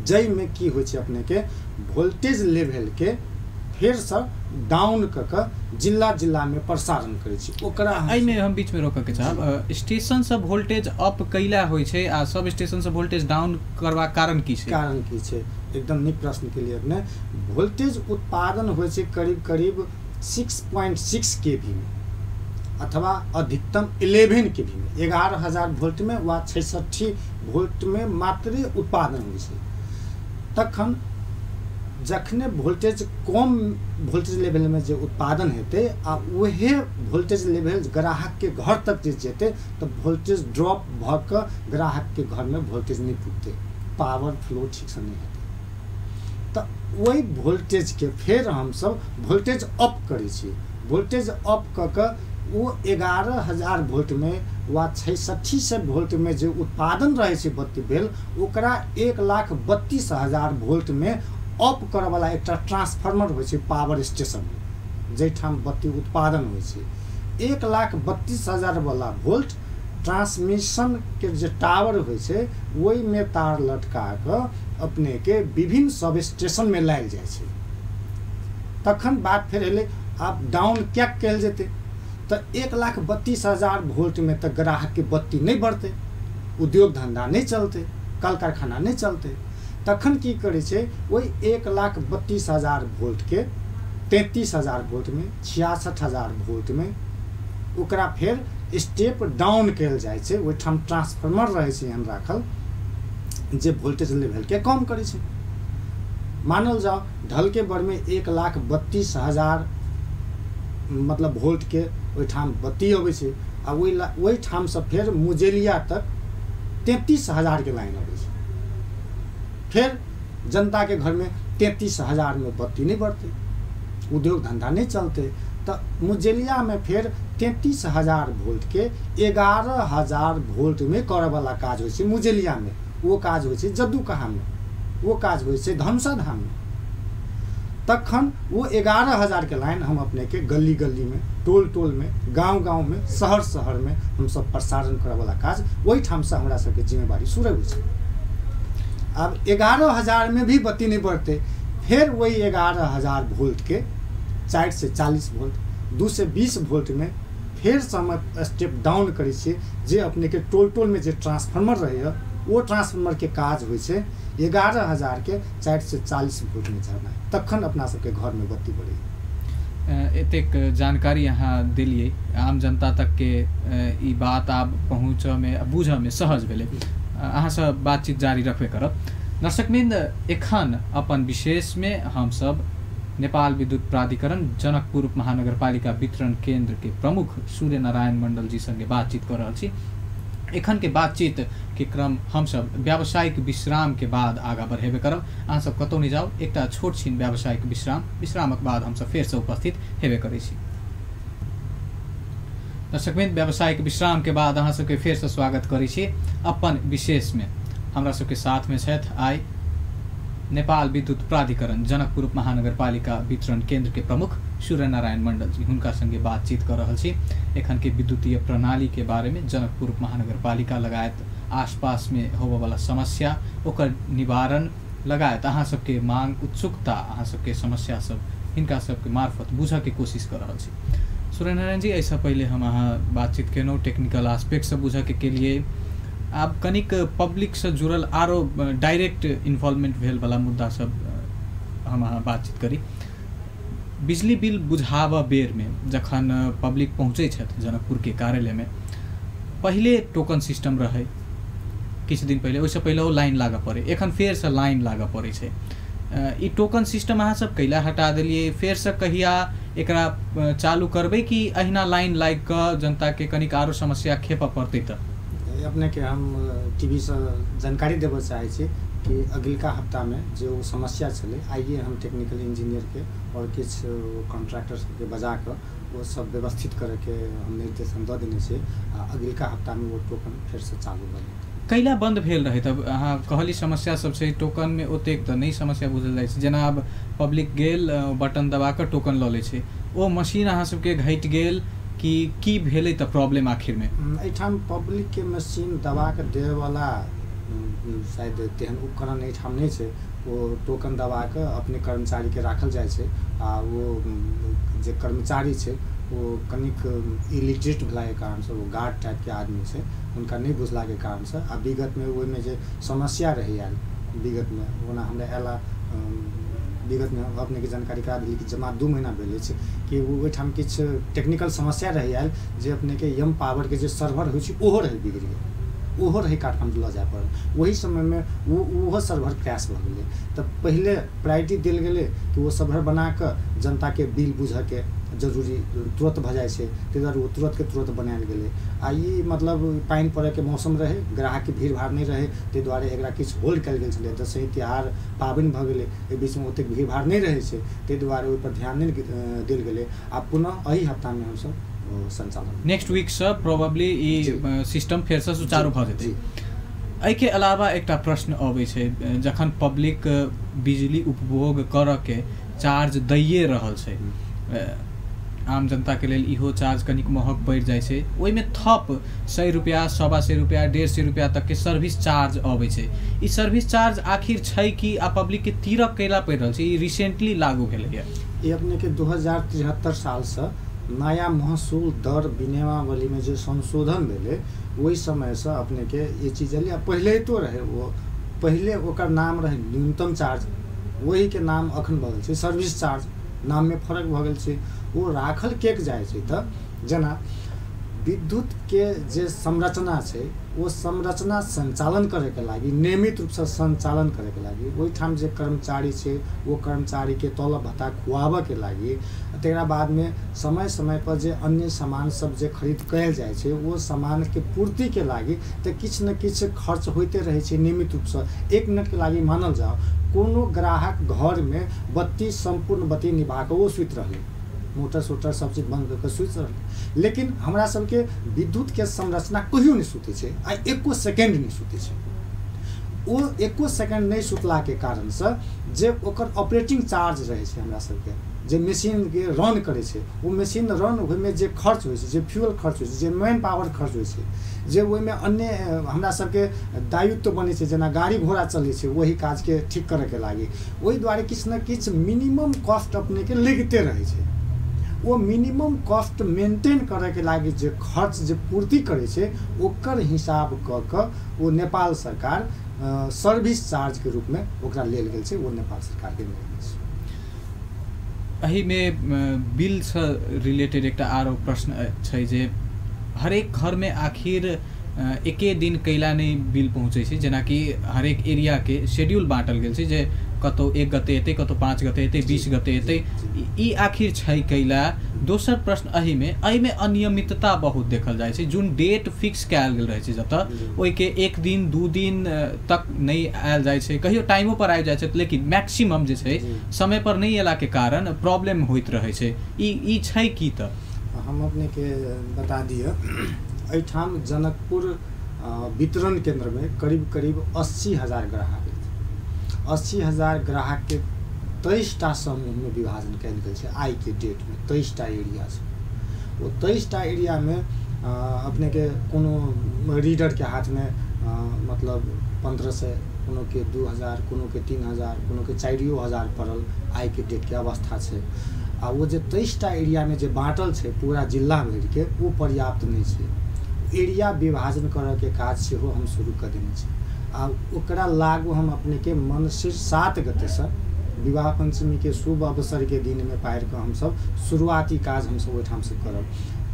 जाहिमे की होइ छै अपनेके वोल्टेज लेवलके फेरसँ डाउन कऽ कऽ जिला जिलामे प्रसारण करै छी। ओकरा एहिमे हम बीचमे रोकऽके चाहब, स्टेशन सब वोल्टेज अप कैला होइ छै आ सब स्टेशन सब वोल्टेज डाउन करबाक कारण की छै? कारण की छै, एकदम नीक प्रश्न के लिए अपने। वोल्टेज उत्पादन होइ छै करीब करीब 6.6 kV में अथवा अधिकतम 11 kV में, 11,000 वोल्ट में वा 66 वोल्ट में मात्रे उत्पादन होइ छै। तखन जखने वोल्टेज कम वोल्टेज लेवलमे जे उत्पादन हेतै आ उहे वोल्टेज लेवल ग्राहकके घर तक जे जेतै तऽ वोल्टेज ड्रॉप भऽ कऽ ग्राहकके घरमे वोल्टेज नहि पुगतै, पावर फ्लो ठीकसँ नहि हेतै। तऽ ओहि वोल्टेजके फेर हमसब वोल्टेज अप करै छियै। वोल्टेज अप कऽ कऽ ओ 11,000 वोल्टमे वा 66 वोल्टमे जे उत्पादन रहै छै बत्ती भेल, ओकरा 1,32,000 वोल्टमे अप करऽवला एकटा ट्रांसफार्मर होइ छै पावर स्टेशनमे, जाहिठाम बत्ती उत्पादन होइ छै। 1,32,000 वाला वोल्ट ट्रांसमिशनके जे टावर होइ छै ओहिमे तार लटका कऽ अपनेके विभिन्न सब स्टेशनमे लायल जाइ छै। तखन बात फेर एलै आब डाउन किया कयल जेतै, तऽ 1,32,000 वोल्टमे तऽ ग्राहकके बत्ती नहि बढ़तै, उद्योग धन्धा नहि चलतै, कल कारखाना नहि चलतै। तखन की करै छै ओहि 1,32,000 वोल्टके 33,000 वोल्टमे, 66,000 वोल्टमे ओकरा फेर स्टेप डाउन कयल जाइ छै। ओहिठाम ट्रांसफार्मर रहै छै एहन राखल जे वोल्टेज लेवलके कम करै छै। मानल जाओ ढलकेबरमे 1,32,000 मतलब वोल्टके ओहिठाम बत्ती अबै छै आ ओहिठामसँ फेर मुजेलिया तक 33,000के लाइन अबै छै। फेर जनताके घरमे 33,000मे बत्ती नहि बढ़तै, उद्योग धन्धा नहि चलतै। तऽ मुजेलियामे फेर 33,000 वोल्टके 11,000 वोल्टमे करऽवला काज होइ छै मुजेलियामे, ओ काज होइ छै जद्दूकहामे, ओ काज होइ छै धनुषा धाममे। तखन ओ 11,000के लाइन हम अपनेके गली गलीमे, टोल टोलमे, गाँव गाँवमे, शहर शहरमे हमसब प्रसारण करऽवला काज ओहिठामसँ हमरा सबके जिम्मेवारी शुरू होइ छै। आब 11,000 में भी बत्ती नहीं बढ़ते, फिर वही 11,000 वोल्ट के 4 से 40 वोल्ट, 2 से 20 वोल्ट में फेर से हम स्टेप डाउन करै छियै। जे अपनेके टोल टोलमे जे ट्रांसफार्मर रहैए ओ ट्रांसफार्मरके काज होइ छै 11,000 के 4 से 40 वोल्टमे झरनाइ, तखन अपना सबके घरमे बत्ती बढ़ैए। एतेक जानकारी अहाँ देलियै, आम जनता तकके ई बात आब पहुँचऽमे बूझऽमे सहज भेलै। अहाँसँ बातचीत जारी रखबे करब। दर्शकवृन्द, एखन अपन विशेषमे हमसब नेपाल विद्युत प्राधिकरण जनकपुर महानगरपालिका वितरण केन्द्र के प्रमुख सूर्य नारायण मंडल जी संगे बातचीत कर रहल छी। एखन के बातचीत के क्रम हमसब व्यावसायिक विश्राम के बाद आगाँ बढ़ेबे करब। अहाँ सब कतौ नहि जाउ, एकटा छोट छिन व्यावसायिक विश्रामक बाद हमसब फेरसँ उपस्थित हेबे करै छी। दर्शकवृन्द, व्यावसायिक विश्राम के बाद अहाँ सबके फेरसँ स्वागत करै छी अपन विशेषमे। हमरा सबके साथमे छथि आइ नेपाल विद्युत प्राधिकरण जनकपुर महानगरपालिका वितरण केन्द्र के प्रमुख सूर्यनारायण मंडल जी। हुनका संगे बातचीत कर रहल छी एखन के विद्युतीय प्रणाली के बारे में, जनकपुर महानगरपालिका लगायत आसपास में होबयवला समस्या, ओकर निवारण लगायत अहाँ सबके मांग, उत्सुकता, अहाँ सबके समस्या सब हिनका सबके मार्फत बुझऽ के कोशिश कर रहल छी। सूर्यनारायण जी, एहिसँ पहिले हम अहाँ बातचीत केलहुँ, टेक्निकल आस्पेक्ट सब बुझऽ के लिए। आब कनिक पब्लिकसँ जुड़ल आरो डायरेक्ट इन्वॉल्वमेंट भेल वाला मुद्दा सब हम अहाँ बातचीत करी। बिजली बिल बुझाबऽ बेरमे जखन पब्लिक पहुँचै छथि जनकपुरके कार्यालयमे, पहिले टोकन सिस्टम रहै, किछु दिन पहिले, ओहिसँ पहिले ओ लाइन लागऽ पड़ै, एखन फेरसँ लाइन लागऽ पड़ै छै। ई टोकन सिस्टम अहाँ सब कैला हटा देलियै? फेरसँ कहिया एकरा चालू करबै कि अहिना लाइन लागि कऽ जनताके कनिक आरो समस्या खेपऽ पड़तै? तऽ अपनेके हम टीवीसँ जानकारी देबऽ चाहै छी कि अगिलका हफ्तामे जे ओ समस्या छलै, आइए हम टेक्निकल इंजीनियरके आओर किछु कॉन्ट्रैक्टर सबके बजा कऽ ओ सब व्यवस्थित करैके हम निर्देशन दऽ देने छियै आ अगिलका हफ्तामे ओ टोकन फेरसँ चालू भऽ जेतै। कैला बन्द भेल रहै? तब अहाँ कहली समस्या सब छै टोकनमे, ओतेक तऽ नहि समस्या बुझल जाइ छै। जेना आब पब्लिक गेल, बटन दबा कऽ टोकन लऽ लै छै, ओ मशीन अहाँ सबके घटि गेल कि की भेलै तऽ प्रॉब्लम आखिरमे? एहिठाम पब्लिकके मशीन दबा कऽ देबऽवला शायद तेहन उपकरण एहिठाम नहि छै। ओ टोकन दबा कऽ अपने कर्मचारीके राखल जाइ छै आ ओ जे कर्मचारी छै ओ कनिक इलिटरेट भेलाके कारणसँ, ओ गार्ड टाइपके आदमी छै, हुनका नहि बुझलाके कारणसँ आ विगतमे ओहिमे जे समस्या रहै आयल विगतमे, ओना हमरा अयला विगतमे अपनेके जानकारी करा देली कि जमा 2 महीना भेल अछि कि ओ ओहिठाम किछु टेक्निकल समस्या रहै आयल जे अपनेके यम पावरके जे सर्वर होइ छै ओहो रहै बिगड़ि गेल, ओहो रहै काठमाण्डू लऽ जाय पड़ल। ओही समयमे ओहो सर्वर क्रैश भऽ गेलै। तऽ पहिले प्रायोरिटी देल गेलै कि ओ सर्वर बनाकऽ जनताके बिल बुझऽके जरूरी तुरन्त भऽ जाइ छै, ताहि दुआरे ओ तुरन्तके तुरन्त बनायल गेलै। आ ई मतलब पानि पड़ैके मौसम रहै, ग्राहकके भीड़ भाड़ नहि रहै, ताहि दुआरे एकरा किछु होल्ड कयल गेल छलै। दसैँ तिहार पाबनि भऽ गेलै, एहि बीचमे ओतेक भीड़ भाड़ नहि रहै छै, ताहि दुआरे ओहिपर ध्यान नहि देल गेलै। आ पुनः एहि हफ्तामे हमसब संचालन नेक्स्ट वीकसँ प्रोबेबली ई सिस्टम फेरसँ सुचारू भऽ जेतै। एहिके अलावा एकटा प्रश्न अबै छै, जखन पब्लिक बिजली उपभोग करऽके चार्ज दैए रहल छै, आम जनताके लेल इहो चार्ज कनिक महग पड़ि जाइ छै, ओहिमे थप 100 रुपैआ, 125 रुपैआ, 150 रुपैआ तकके सर्विस चार्ज अबै छै। ई सर्विस चार्ज आखिर छै कि आ पब्लिकके तीरक कैला पड़ि रहल छै? ई रिसेंटली लागू भेलैए। ई अपनेके 2073 सालसँ नया महसूल दर विनियमावलीमे जे संशोधन भेलै ओहि समयसँ अपनेके ई चीज एलै। आ पहिले तो रहै, ओ पहिले ओकर नाम रहै न्यूनतम चार्ज, ओहीके नाम अखन भऽ गेल छै सर्विस चार्ज, नाममे फरक भऽ गेल छै। ओ राखल केक जाइ छै तऽ जेना विद्युतके जे संरचना छै ओ संरचना सञ्चालन करैके लागि, नियमित रूपसँ सञ्चालन करैके लागि ओहिठाम जे कर्मचारी छै ओ कर्मचारीके तलब भत्ता खुआबऽके लागि, तकरा बादमे समय समयपर जे अन्य सामान सब जे खरीद कयल जाइ छै ओ सामानके पूर्तिके लागि तऽ किछु ने किछु खर्च होइते रहै छै नियमित रूपसँ। 1 मिनटके लागि मानल जाओ कोनो ग्राहक घरमे बत्ती सम्पूर्ण बत्ती निभा कऽ ओ सुति रहलै, मोटर सोटर सब चीज बंद कऽ सुति रहलै, लेकिन हमरा सबके विद्युतके संरचना कहियो नहि सुतै छै आ एको सेकेंड नहि सुतै छै। ओ एको सेकेंड नहि सुतलाके कारणसँ जे ओकर ऑपरेटिंग चार्ज रहै छै, हमरा सबके जे मशीनके रन करै छै ओ मशीन रन होइमे जे खर्च होइ छै, जे फ्यूल खर्च होइ छै, जे मैन पावर खर्च होइ छै, जे ओहिमे अन्य हमरा सबके दायित्व बनै छै, जेना गाड़ी घोड़ा चलै छै ओही काजके ठीक करैके लागि, ओहि दुआरे किछु ने किछु मिनिमम कॉस्ट अपनेके लगिते रहै छै। ओ मिनिमम कॉस्ट मेंटेन करैके लागि जे खर्च जे पूर्ति करै छै ओकर हिसाब कऽ कऽ ओ नेपाल सरकार सर्विस चार्जके रूपमे ओकरा लेल गेल छै, ओ नेपाल सरकारके निर्णय छै। एहिमे बिलसँ रिलेटेड एकटा आरो प्रश्न छै जे हरेक घरमे आखिर एके दिन कैला नहि बिल पहुँचै छै? जेनाकि हरेक एरियाके शेड्यूल बाँटल गेल छै जे कतौ 1 गते एतै, कतौ 5 गते एतै, 20 गते एतै, ई आखिर छै कैला? दोसर प्रश्न एहिमे अनियमितता बहुत देखल जाइ छै। जुन डेट फिक्स कयल गेल रहै छै जतऽ, ओहिके 1 दिन 2 दिन तक नहि आयल जाइ छै, कहियो टाइमो पर आबि जाइ छै, लेकिन मैक्सिमम जे छै समय पर नहि अयलाके कारण प्रॉब्लम होइत रहै छै। ई छै की? तऽ हम अपनेके बता दिअ, एहिठाम जनकपुर वितरण केन्द्रमे करीब करीब 80,000 ग्राहक अछि। 80,000 ग्राहकके 23टा समूहमे विभाजन कयल गेल छै। आइके डेटमे 23टा एरिया छै। ओ 23टा एरियामे अपनेके कोनो रीडरके हाथमे मतलब 1500, कोनोके 2000, कोनोके 3000, कोनोके 4000 पड़ल आइके डेटके अवस्था छै। आ ओ जे 23टा एरियामे जे बाँटल छै पूरा जिला भरिके, ओ पर्याप्त नहि छै। एरिया विभाजन करऽके काज सेहो हम शुरू कऽ देने छी आ ओकरा लागू हम अपनेके मङ्सिर 7 गतेसँ विवाह पञ्चमीके शुभ अवसरके दिनमे पारि कऽ हमसब शुरुआती काज हमसब ओहिठामसँ करब।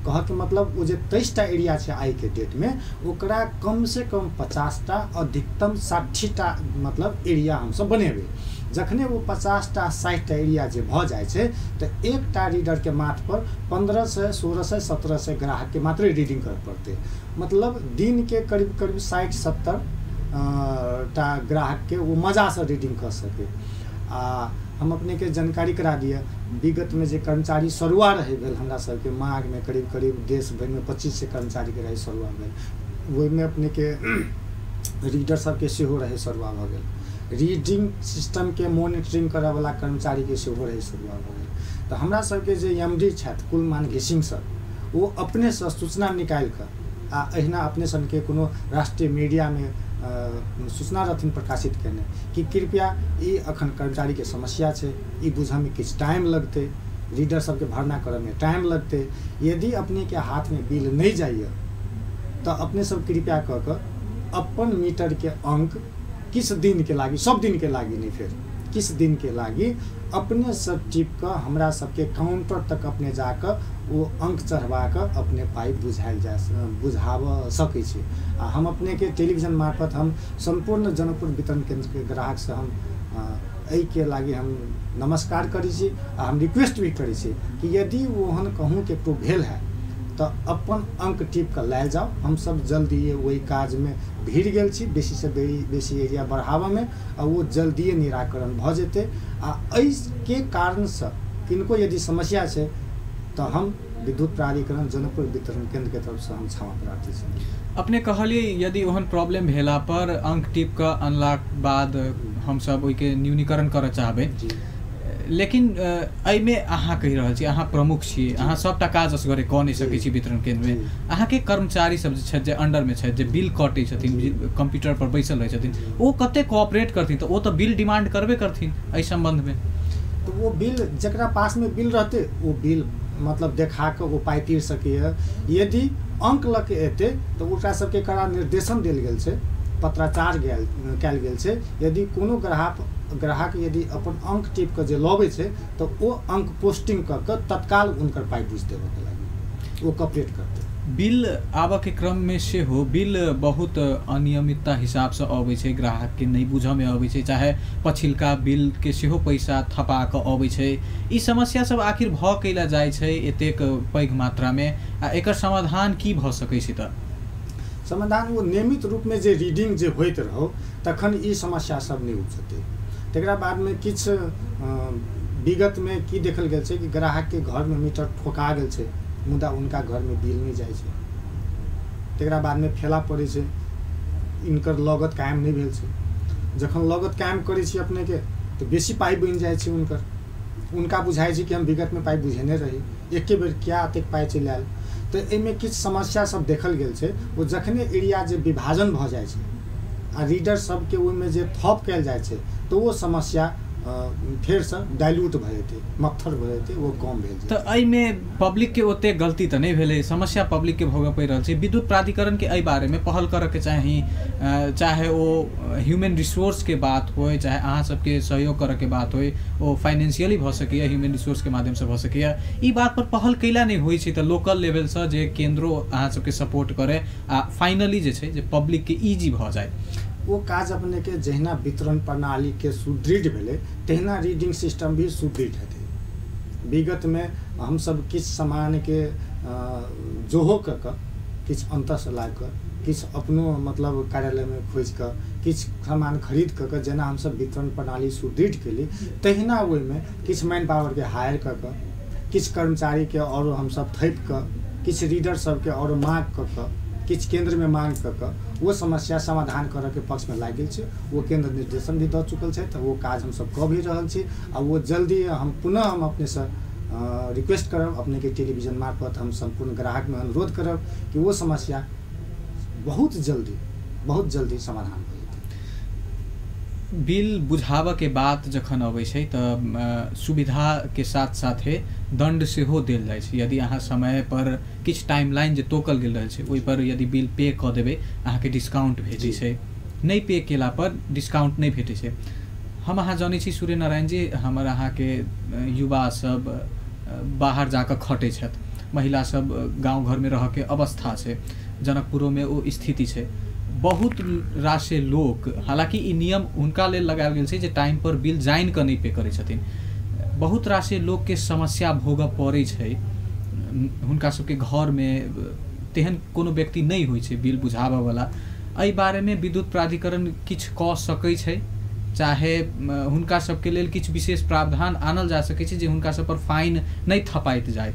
कहऽके मतलब ओ जे 23टा एरिया छै आइके डेटमे, ओकरा कमसँ कम 50टा अधिकतम 60टा मतलब एरिया हमसब बनेबै। जखने ओ 50टा 60टा एरिया जे भऽ जाइ छै तऽ एकटा रीडरके माथपर 1500 1600 1700 ग्राहकके मात्रे रीडिंग करऽ पड़तै। मतलब दिनके करीब करीब 60-70 टा ग्राहकके ओ मजासँ रीडिंग कऽ सकै। आ हम अपनेके जानकारी करा दिअ, विगतमे जे कर्मचारी सरुआ रहै भेल हमरा सबके माघमे करीब करीब देश भरिमे 2500 कर्मचारीके रहै सरुआ भेल, ओहिमे अपनेके रीडर सबके सेहो रहै सरुआ भऽ गेल, रीडिंग सिस्टमके मोनिटरिंग करऽवला कर्मचारीके सेहो रहै सरुआ भऽ गेल। तऽ हमरा सबके जे MD छथि कुलमान घिसिंग सर, ओ अपनेसँ सूचना निकालि कऽ आ एहिना अपने सनके कोनो राष्ट्रीय मीडियामे सूचना रहथिन प्रकाशित केने कि कृपया ई अखन कर्मचारीके समस्या छै, ई बुझऽमे किछु टाइम लगतै, रीडर सबके भरना करऽमे टाइम लगतै, यदि अपनेके हाथमे बिल नहि जाइए तऽ अपने सब कृपया कऽ कऽ अपन मीटरके अंक किछु दिनके लागि, सब दिनके लागि नहि, फेर किछु दिनके लागि अपने सब टिप कऽ हमरा सबके काउंटर तक अपने जाकऽ ओ अंक चढ़बा कऽ अपने पाइ बुझायल जा बुझाबऽ सकै छी। आ हम अपनेके टेलीविजन मार्फत हम सम्पूर्ण जनकपुर वितरण केन्द्रके ग्राहकसँ हम एहिके लागि हम नमस्कार करै छी आ हम रिक्वेस्ट भी करै छी कि यदि ओहन कहूँ केकरो भेल है तऽ अपन अंक टिप कऽ लायल जाउ। हमसब जल्दिए ओहि काजमे भिड़ गेल छी, बेसीसँ बेसी एरिया बढ़ाबऽमे, आ ओ जल्दिए निराकरण भऽ जेतै। आ एहिके कारणसँ किनको यदि समस्या छै तऽ हम विद्युत प्राधिकरण जनकपुर वितरण केन्द्रके तरफसँ हम क्षमा प्रार्थी छी। अपने कहलियै यदि ओहन प्रॉब्लम भेला पर अंक टिप कऽ अनलाक बाद हमसब ओहिके न्यूनीकरण करऽ चाहबै, लेकिन एहिमे अहाँ कहि रहल छी, अहाँ प्रमुख छी, अहाँ सबटा काज असगरे कऽ नहि सकै छी वितरण केन्द्रमे। अहाँके कर्मचारी सब जे छथि, जे अंडरमे छथि, जे बिल कटै छथिन, कंप्यूटर पर बैसल रहै छथिन, ओ कते कोऑपरेट करथिन? तऽ ओ तऽ बिल डिमांड करबे करथिन एहि सम्बन्धमे। तऽ ओ बिल जकरा पासमे बिल रहतै ओ बिल मतलब देखा कऽ ओ पाइ तीर सकैए। यदि अंक लऽ के एतै तऽ ओकरा सबके कड़ा निर्देशन देल गेल छै, पत्राचार कयल गेल छै। यदि कोनो ग्राहक यदि अपन अंक टिप कऽ जे लबै छै तऽ ओ अंक पोस्टिंग कऽ कऽ तत्काल हुनकर पाइ बुझि देबऽके लागि ओ कॉपरेट करतै। बिल आबऽके क्रममे सेहो बिल बहुत अनियमितता हिसाबसँ अबै छै, ग्राहकके नहि बुझऽमे अबै छै, चाहे पछिलका बिलके सेहो पैसा थपा कऽ अबै छै। ई समस्या सब आखिर भऽ कैला जाइ छै एतेक पैघ मात्रामे, आ एकर समाधान की भऽ सकै छै? तऽ समाधान ओ नियमित रूपमे जे रीडिंग जे होइत रहौ तखन ई समस्या सब नहि उपजतै। तकरा बादमे किछु विगतमे की देखल गेल छै कि ग्राहकके घरमे मीटर ठोका गेल छै मुदा उनका घरमे बिल नहि जाइ छै, तकरा बादमे फेला पड़ै छै, इनकर लागत कायम नहि भेल छै। जखन लागत कायम करै छी अपनेके तऽ बेसी पाइ बनि जाइ छै हुनकर, उनका बुझाइ छै कि हम विगतमे पाइ बुझेने रही, एके बेर किया एतेक पाइ चलि आयल। तऽ एहिमे किछु समस्या सब देखल गेल छै। ओ जखने एरिया जे विभाजन भऽ जाइ छै आ रीडर सबके ओहिमे जे थप कयल जाइ छै तऽ ओ समस्या फेरसँ डाइल्यूट भऽ जेतै, मत्थर भऽ जेतै, ओ कम भेल जेतै। तऽ एहिमे पब्लिकके ओतेक गलती तऽ नहि भेलै, समस्या पब्लिकके भोगऽ पड़ि रहल छै। विद्युत प्राधिकरणके एहि बारेमे पहल करऽके चाही, चाहे ओ ह्यूमन रिसोर्सके बात होइ, चाहे अहाँ सबके सहयोग करऽके बात होइ, ओ फाइनेंशियली भऽ सकैए, ह्यूमन रिसोर्सके माध्यमसँ भऽ सकैए। ई बात पर पहल कैला नहि होइ छै तऽ लोकल लेवलसँ जे केन्द्रो अहाँ सबके सपोर्ट करे आ फाइनली जे छै जे पब्लिकके ईजी भऽ जाय। ओ काज अपनेके जहिना वितरण प्रणालीके सुदृढ़ भेलै तहिना रीडिंग सिस्टम भी सुदृढ़ हेतै। विगतमे हमसब किछु सामानके जोहो कऽ कऽ, किछु अन्तःसँ लाबि कऽ, किछु अपनो मतलब कार्यालयमे खोजि कऽ, किछु सामान खरीद कऽ कऽ जेना हमसब वितरण प्रणाली सुदृढ़ केली तहिना ओहिमे किछु मैन पावरके हायर कऽ कऽ, किछु कर्मचारीके आओर हमसब थपि कऽ, किछु रीडर सबके आओर माँग कऽ कऽ, किछु केन्द्रमे माँग कऽ कऽ ओ समस्या समाधान करऽके पक्षमे लागि गेल छै। ओ केन्द्र निर्देशन भी दऽ चुकल छै तऽ ओ काज हमसब कऽ भी रहल छी आ ओ जल्दी हम पुनः हम अपनेसँ रिक्वेस्ट करब, अपनेके टेलीविजन मार्फत हम सम्पूर्ण ग्राहकमे अनुरोध करब कि ओ समस्या बहुत जल्दी समाधान भऽ जेतै। बिल बुझाबऽके बात जखन अबै छै तऽ सुविधाके साथ साथे दण्ड सेहो देल जाइ छै। यदि अहाँ समय पर किछु टाइमलाइन जे तोकल गेल रहै छै ओहिपर यदि बिल पे कऽ देबै अहाँके डिस्काउंट भेटै छै, नहि पे केला पर डिस्काउंट नहि भेटै छै। हम अहाँ जनै छी सूर्य नारायण जी, हमर अहाँके युवा सब बाहर जाकऽ खटै छथि, महिला सब गाँव घरमे रहऽके अवस्था छै, जनकपुरोमे ओ स्थिति छै। बहुत रासे लोक, हालाँकि ई नियम हुनका लेल लगायल गेल छै जे टाइम पर बिल जानि कऽ नहि पे करै छथिन, बहुत रासे लोकके समस्या भोगऽ पड़ै छै। हुनका सबके घरमे तेहन कोनो व्यक्ति नहि होइ छै बिल बुझाबऽवला। एहि बारेमे विद्युत प्राधिकरण किछु कऽ सकै छै, चाहे हुनका सबके लेल किछु विशेष प्रावधान आनल जा सकै छै जे हुनका सब पर फाइन नहि थपाइत जाय?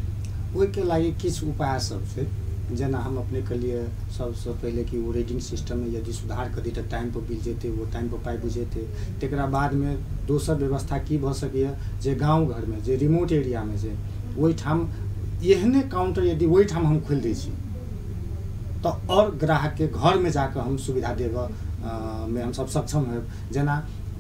ओहिके लागि किछु उपाय सब छै। जेना हम अपने कहलियै सबसँ पहिले कि ओ रीडिंग सिस्टममे यदि सुधार कऽ दी तऽ टाइमपर बिल जेतै, ओ टाइमपर पाइ बुझेतै। तकरा बादमे दोसर व्यवस्था की भऽ सकैए जे गाँव घरमे जे रिमोट एरियामे छै ओहिठाम एहने काउंटर यदि ओहिठाम हम खोलि दै छी तऽ आओर ग्राहकके घरमे जाकऽ हम सुविधा देबऽ मे हमसब सक्षम होयब। जेना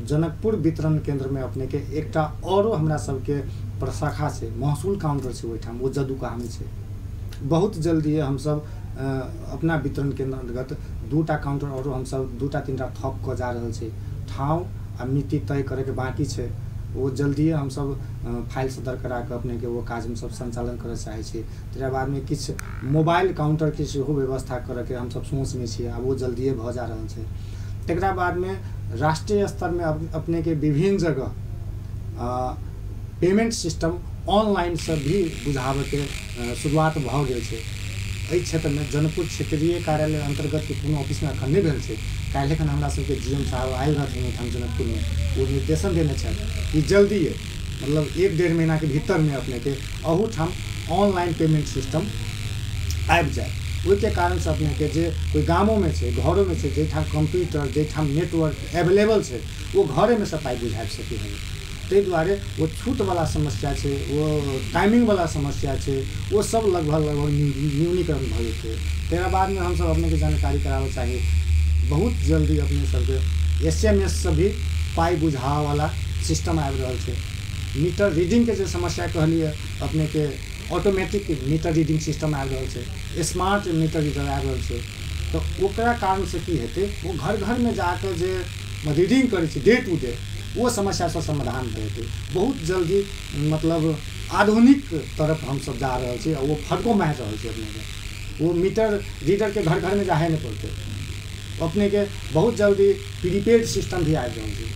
जनकपुर वितरण केन्द्रमे अपनेके एकटा औरो हमरा सबके प्रशाखा छै, महसूल काउंटर छै ओहिठाम, ओ जदुकामे छै। बहुत जल्दी हमसब अपना वितरण केन्द्र अन्तर्गत 2टा काउंटर औरो हमसब 2-3टा थप कऽ जा रहल छी। ठाउँ आ मिति तय करैके बाँकी छै, ओ जल्दिए हमसब फाइल सदर करा कऽ अपनेके ओ काज हमसब सञ्चालन करऽ चाहै छी। तकरा बादमे किछु मोबाइल काउंटरके सेहो व्यवस्था करऽके हमसब सोचमे छी, आब ओ जल्दिए भऽ जा रहल छै। तकरा बादमे राष्ट्रीय स्तरमे अपनेके विभिन्न जगह पेमेंट सिस्टम ऑनलाइनसँ भी बुझाबैके शुरुआत भऽ गेल छै। एहि क्षेत्रमे जनकपुर क्षेत्रीय कार्यालय अन्तर्गतके कोनो ऑफिसमे एखन नहि भेल छै। काल्हि एखन हमरा सबके GM साहब आयल रहथिन एहिठाम जनकपुरमे, ओ निर्देशन देने छथि कि जल्दिए मतलब 1-1.5 महीनाके भीतरमे अपनेके अहूठाम ऑनलाइन पेमेंट सिस्टम आबि जाय। ओहिके कारणसँ अपनेके जे कोइ गामोमे छै, घरोमे छै, जाहिठाम कम्प्यूटर जाहिठाम नेटवर्क एवेलेबल छै ओ घरेमे सँ पाइ बुझाबि सकै है। ताहि दुआरे ओ छूटवला समस्या छै, ओ टाइमिंगवला समस्या छै, ओ सब लगभग लगभग न्यूनीकरण भऽ जेतै। तकरा बादमे हमसब अपनेके जानकारी कराबऽ चाही, बहुत जल्दी अपने सबके SMS से भी पाइ बुझाबऽवला सिस्टम आबि रहल छै। मीटर रीडिंगके जे समस्या कहलियै अपनेके, ऑटोमेटिक मीटर रीडिंग सिस्टम आबि रहल छै, स्मार्ट मीटर रीडर आबि रहल छै। तऽ ओकरा कारणसँ की हेतै, ओ घर घरमे जाकऽ जे रीडिंग करै छै डे टू डे, ओ समस्यासँ समाधान भऽ जेतै। बहुत जल्दी मतलब आधुनिक तरफ हमसब जा रहल छी आ ओ फटको मारि रहल छै अपनेके। ओ मीटर रीडरके घर घरमे जाहे नहि पड़तै अपनेके। बहुत जल्दी प्रीपेड सिस्टम भी आबि रहल छै।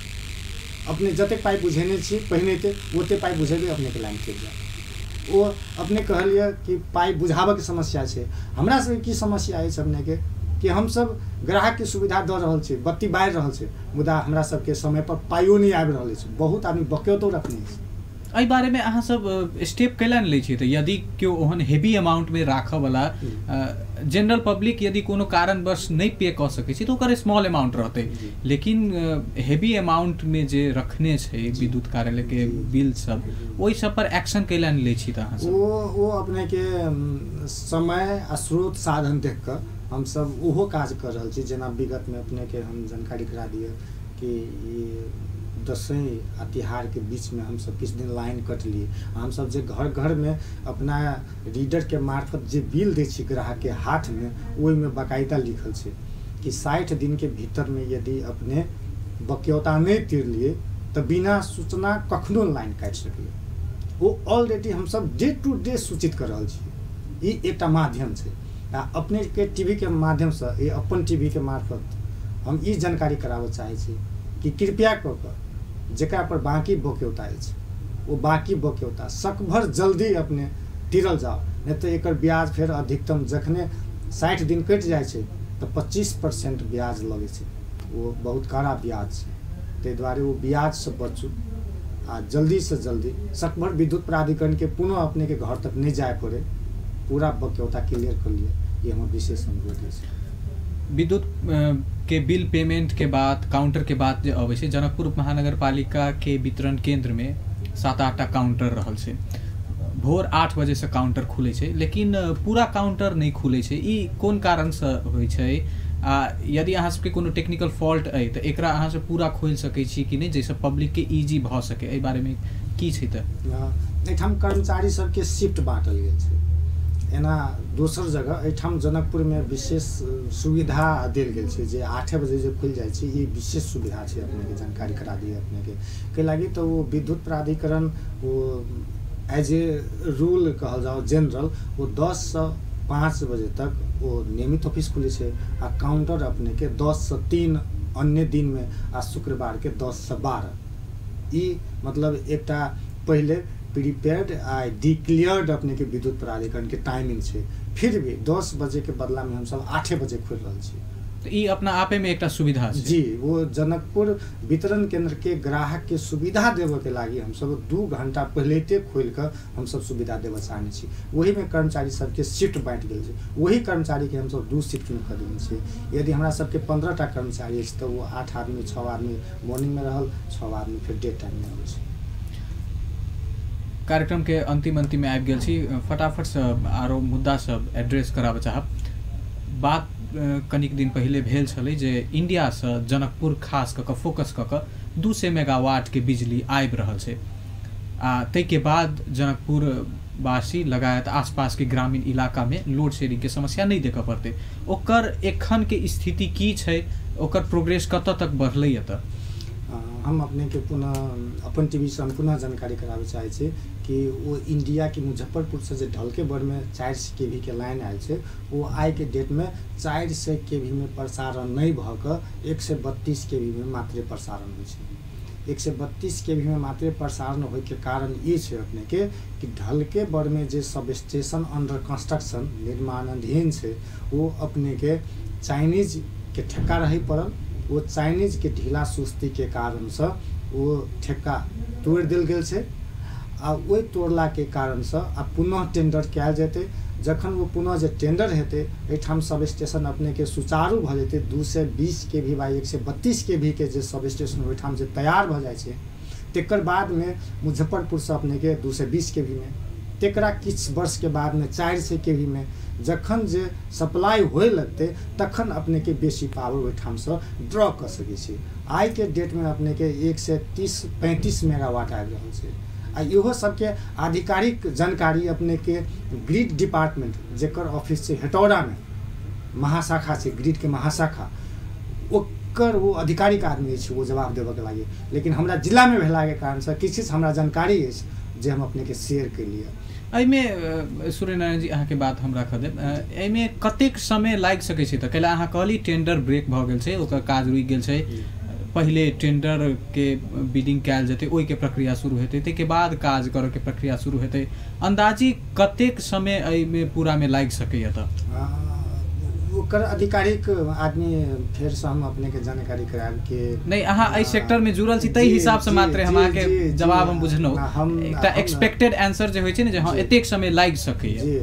अपने जतेक पाइ बुझेने छी पहिने ओतेक पाइ बुझेबै अपनेके लाइन कटि जायत। ओ अपने कहलियै कि पाइ बुझाबऽके समस्या छै। हमरा सबके की समस्या अछि अपनेके कि हमसब ग्राहकके सुविधा दऽ रहल छी, बत्ती बारि रहल छै, मुदा हमरा सबके समय पर पाइयो नहि आबि रहल अछि। बहुत आदमी बकौतो रखने अछि। एहि बारेमे अहाँ सब स्टेप कैला नहि लै छियै? तऽ यदि केओ ओहन हेवी अमाउंटमे राखऽवला जनरल पब्लिक यदि कोनो कारणवश नहि पे कऽ सकै छै तऽ ओकर स्मॉल अमाउंट रहतै, लेकिन हेवी अमाउंटमे जे रखने छै विद्युत कार्यालयके बिल सब, ओहि सब पर एक्शन कैला नहि लै छी तऽ अहाँ सब? ओ अपनेके समय आ स्रोत साधन देख कऽ हमसब ओहो काज कऽ रहल छी। जेना विगतमे अपनेके हम जानकारी करा दिअ कि ई दसैँ आ तिहारके बीचमे हमसब किछु दिन लाइन कटलियै। हमसब जे घर घरमे अपना रीडरके मार्फत जे बिल दै छी ग्राहकके हाथमे, ओहिमे बकायदा लिखल छै कि 60 दिनके भीतरमे यदि अपने बक्यौता नहि तिरलियै तऽ बिना सूचना कखनो लाइन काटि सकैए। ओ ऑलरेडी हमसब डे टू डे सूचित कऽ रहल छी। ई एकटा माध्यम छै आ अपनेके टीवीके माध्यमसँ, ई अपन टीवीके मार्फत हम ई जानकारी कराबऽ चाहै छी कि कृपया कऽ कऽ जकरा पर बाँकी बक्यौता अछि ओ बाँकी बक्यौता सकभर जल्दी अपने तिरल जाओ, नहि तऽ एकर ब्याज फेर अधिकतम जखने 60 दिन कटि जाइ छै तऽ 25% ब्याज लगै छै। ओ बहुत कड़ा ब्याज छै। ताहि दुआरे ओ ब्याजसँ बचू आ जल्दीसँ जल्दी सकभर विद्युत प्राधिकरणके पुनः अपनेके घर तक नहि जाय पड़े, पूरा बक्यौता क्लियर कर लिअ, ई हमर विशेष अनुरोध अछि। विद्युत के बिल पेमेंट के बाद काउंटर के बाद जे अबै छै, जनकपुर महानगरपालिका के वितरण केंद्र में 7-8टा काउंटर रहल छै। भोर 8 बजेसँ काउंटर खुलै छै, लेकिन पूरा काउंटर नहि खुलै छै। ई कोन कारणसँ होइ छै? आ यदि अहाँ सबके कोनो टेक्निकल फॉल्ट अइ तऽ एकरा अहाँ सब पूरा खोलि सकै छी कि नहि, जाहिसँ पब्लिकके ईजी भऽ सकै? एहि बारेमे की छै? तऽ एहिठाम कर्मचारी सबके शिफ्ट बाँटल गेल छै। एना दोसर जगह एहिठाम जनकपुरमे विशेष सुविधा देल गेल छै जे 8 बजे जे खुलि जाइ छै। ई विशेष सुविधा छै, अपनेके जानकारी करा दिए अपनेके। कै लागि तऽ ओ विद्युत प्राधिकरण ओ एज ए रूल कहल जाओ जनरल, वो 10 से 5 बजे तक वो नियमित ऑफिस खुलै छै आ काउंटर अपने के 10 से 3 अन्य दिन में आ शुक्रवार के 10 से 12। ई मतलब एकटा पहिले प्रीपेड आ डिक्लेयर्ड अपने के विद्युत प्राधिकरण के टाइमिंग छै। फिर भी 10 बजे के बदला में हम सब 8 बजे खोल रहल छी। तो ई अपना आपे में एकटा सुविधा छै। जी, वो जनकपुर वितरण केंद्र के ग्राहक के सुविधा देवे के लागि हम सब 2 घंटा पहले खोल कर हम सब सुविधा देवे चाहने छी। वही में कर्मचारी सबके शिफ्ट बाँटि गेल छै, वही कर्मचारी के हम सब 2 शिफ्ट में कर देने छी। यदि हमरा सबके 15 टा कर्मचारी अछि तो वो 8 आदमी 6 आदमी मॉर्निंग में रहल, 6 आदमी फिर डे टाइम में रहल छै। कार्यक्रम के अंतिम अंतिम में आबि गेल छी, फटाफट से आरो मुद्दा सब एड्रेस कराबऽ चाहब। बात कनिक दिन पहिले भेल छलै जे इंडियासँ जनकपुर खास कऽ कऽ फोकस कऽ कऽ 200 मेगावाट के बिजली आबि रहल छै आ ताहिके बाद जनकपुर वासी लगायत आसपास के ग्रामीण इलाकामे लोड शेडिंग के समस्या नहि देखऽ पड़तै। ओकर एखन के स्थिति की छै, ओकर प्रोग्रेस कतऽ तक बढ़लै? तऽ हम अपने के पुनः अपन टीवी से हम पुनः जानकारी कराबे चाहै छी कि वो इंडिया के मुजफ्फरपुर से जे ढलके बड़ में 400 केवी के लाइन आयल छै, वो आइ के डेट में 400 केवी में प्रसारण नहीं भऽ कऽ 132 केवी में मात्रे प्रसारण होइ छै। 132 केवी में मात्रे प्रसारण होय के कारण ई छै अपने के कि ढलके बड़ में जे सब स्टेशन अंडर कंस्ट्रक्शन निर्माणाधीन छै, वो अपने के चाइनीज के ठेक्का रही पड़ल। वो चाइनीज के ढीला सुस्ती के कारण से वो ठेक्का तोड़ि देल गेल छै आ ओहि तोड़ला के कारण से आ पुनः टेंडर कयल जेतै। जखन वो पुनः जे टेंडर हेतै, एहिठाम सब स्टेशन अपने के सुचारू भऽ जेतै। 220 केवी बाई 132 केवी के जे सब स्टेशन ओहिठाम जे तैयार भऽ जाइ छै, तकर बादमे मुजफ्फरपुरसँ अपने के 220 केवी में, तकरा किछु वर्ष के बादमे 400 केवी में जखन जे सप्लाई होए लगतै तखन अपने के बेसी पावर ओहिठामसँ ड्रॉ कऽ सकै छी। आइ के डेटमे अपने के 130-35 मेगावाट आबि रहल छै आ इहो सबके आधिकारिक जानकारी अपने के ग्रिड डिपार्टमेंट जेकर ऑफिस छै हेटौड़ामे, महाशाखा छै ग्रिड के महाशाखा, ओकर वो आधिकारिक आदमी अछि वो जवाब देबऽके लागि। लेकिन हमरा जिलामे भेलाके कारणसँ किछु किछु हमरा जानकारी अछि जे हम अपने के शेयर केलियै। एहिमे सूर्यनारायण जी अहाँके बात हम राखऽ देब, एहिमे कतेक समय लागि सकै छै? तऽ कैला अहाँ कहली टेंडर ब्रेक भऽ गेल छै, ओकर काज रुकि गेल छै, पहिले टेंडर के बिडिंग कयल जेतै, ओहिके प्रक्रिया शुरू हेतै, ताहिके बाद काज करऽके प्रक्रिया शुरू हेतै। अन्दाजी कतेक समय एहिमे पूरामे लागि सकैए? तऽ ओकर आधिकारिक आदमी फेरसँ हम अपने के जानकारी करायब कि नहि अहाँ एहि सेक्टरमे जुड़ल छी ताहि हिसाबसँ मात्र हम अहाँके जवाब हम बुझलहुँ। एकटा एक्सपेक्टेड आंसर जे होइ छै ने जे हँ एतेक समय लागि सकैए। जी,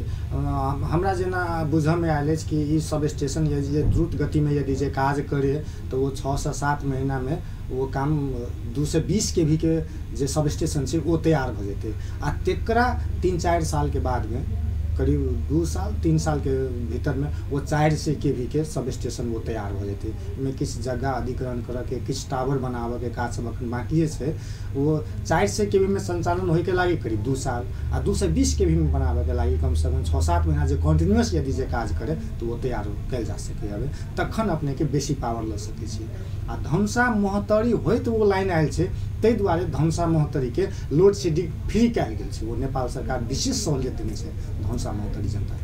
हमरा जेना बुझऽमे आयल अछि कि ई सब स्टेशन यदि द्रुत गतिमे यदि जे काज करे तऽ ओ 6 से 7 महीनामे वो काम 220 केवी के जे सब स्टेशन छै ओ तैयार भऽ जेतै आ तकरा 3-4 सालके बादमे करीब 2 साल 3 साल के भीतर में वो 400 केवी के सब स्टेशन वो तैयार हो जेतै। ओहिमे किछु जगह अधिग्रहण करऽके, किछु टावर बनाबऽके काज सब अखन बाकिए छै। वो 400 केवी में संचालन होइके लागि करीब 2 साल आ 220 केवी में बनाबऽके लागि कमसँ कम 6-7 महीना जे कंटिन्यूअस यदि जे काज करे तऽ वो तैयार कयल जा सकैए। तखन अपनेके बेसी पावर लऽ सकै छी। आ धमसा महोत्तरी होइत वो लाइन आयल छै, ताहि दुआरे धमसा महोत्तरीके लोड शेडिंग फ्री कयल गेल छै। वो नेपाल सरकार विशेष सहूलियत देने छै धमसा महोत्तरी जनता।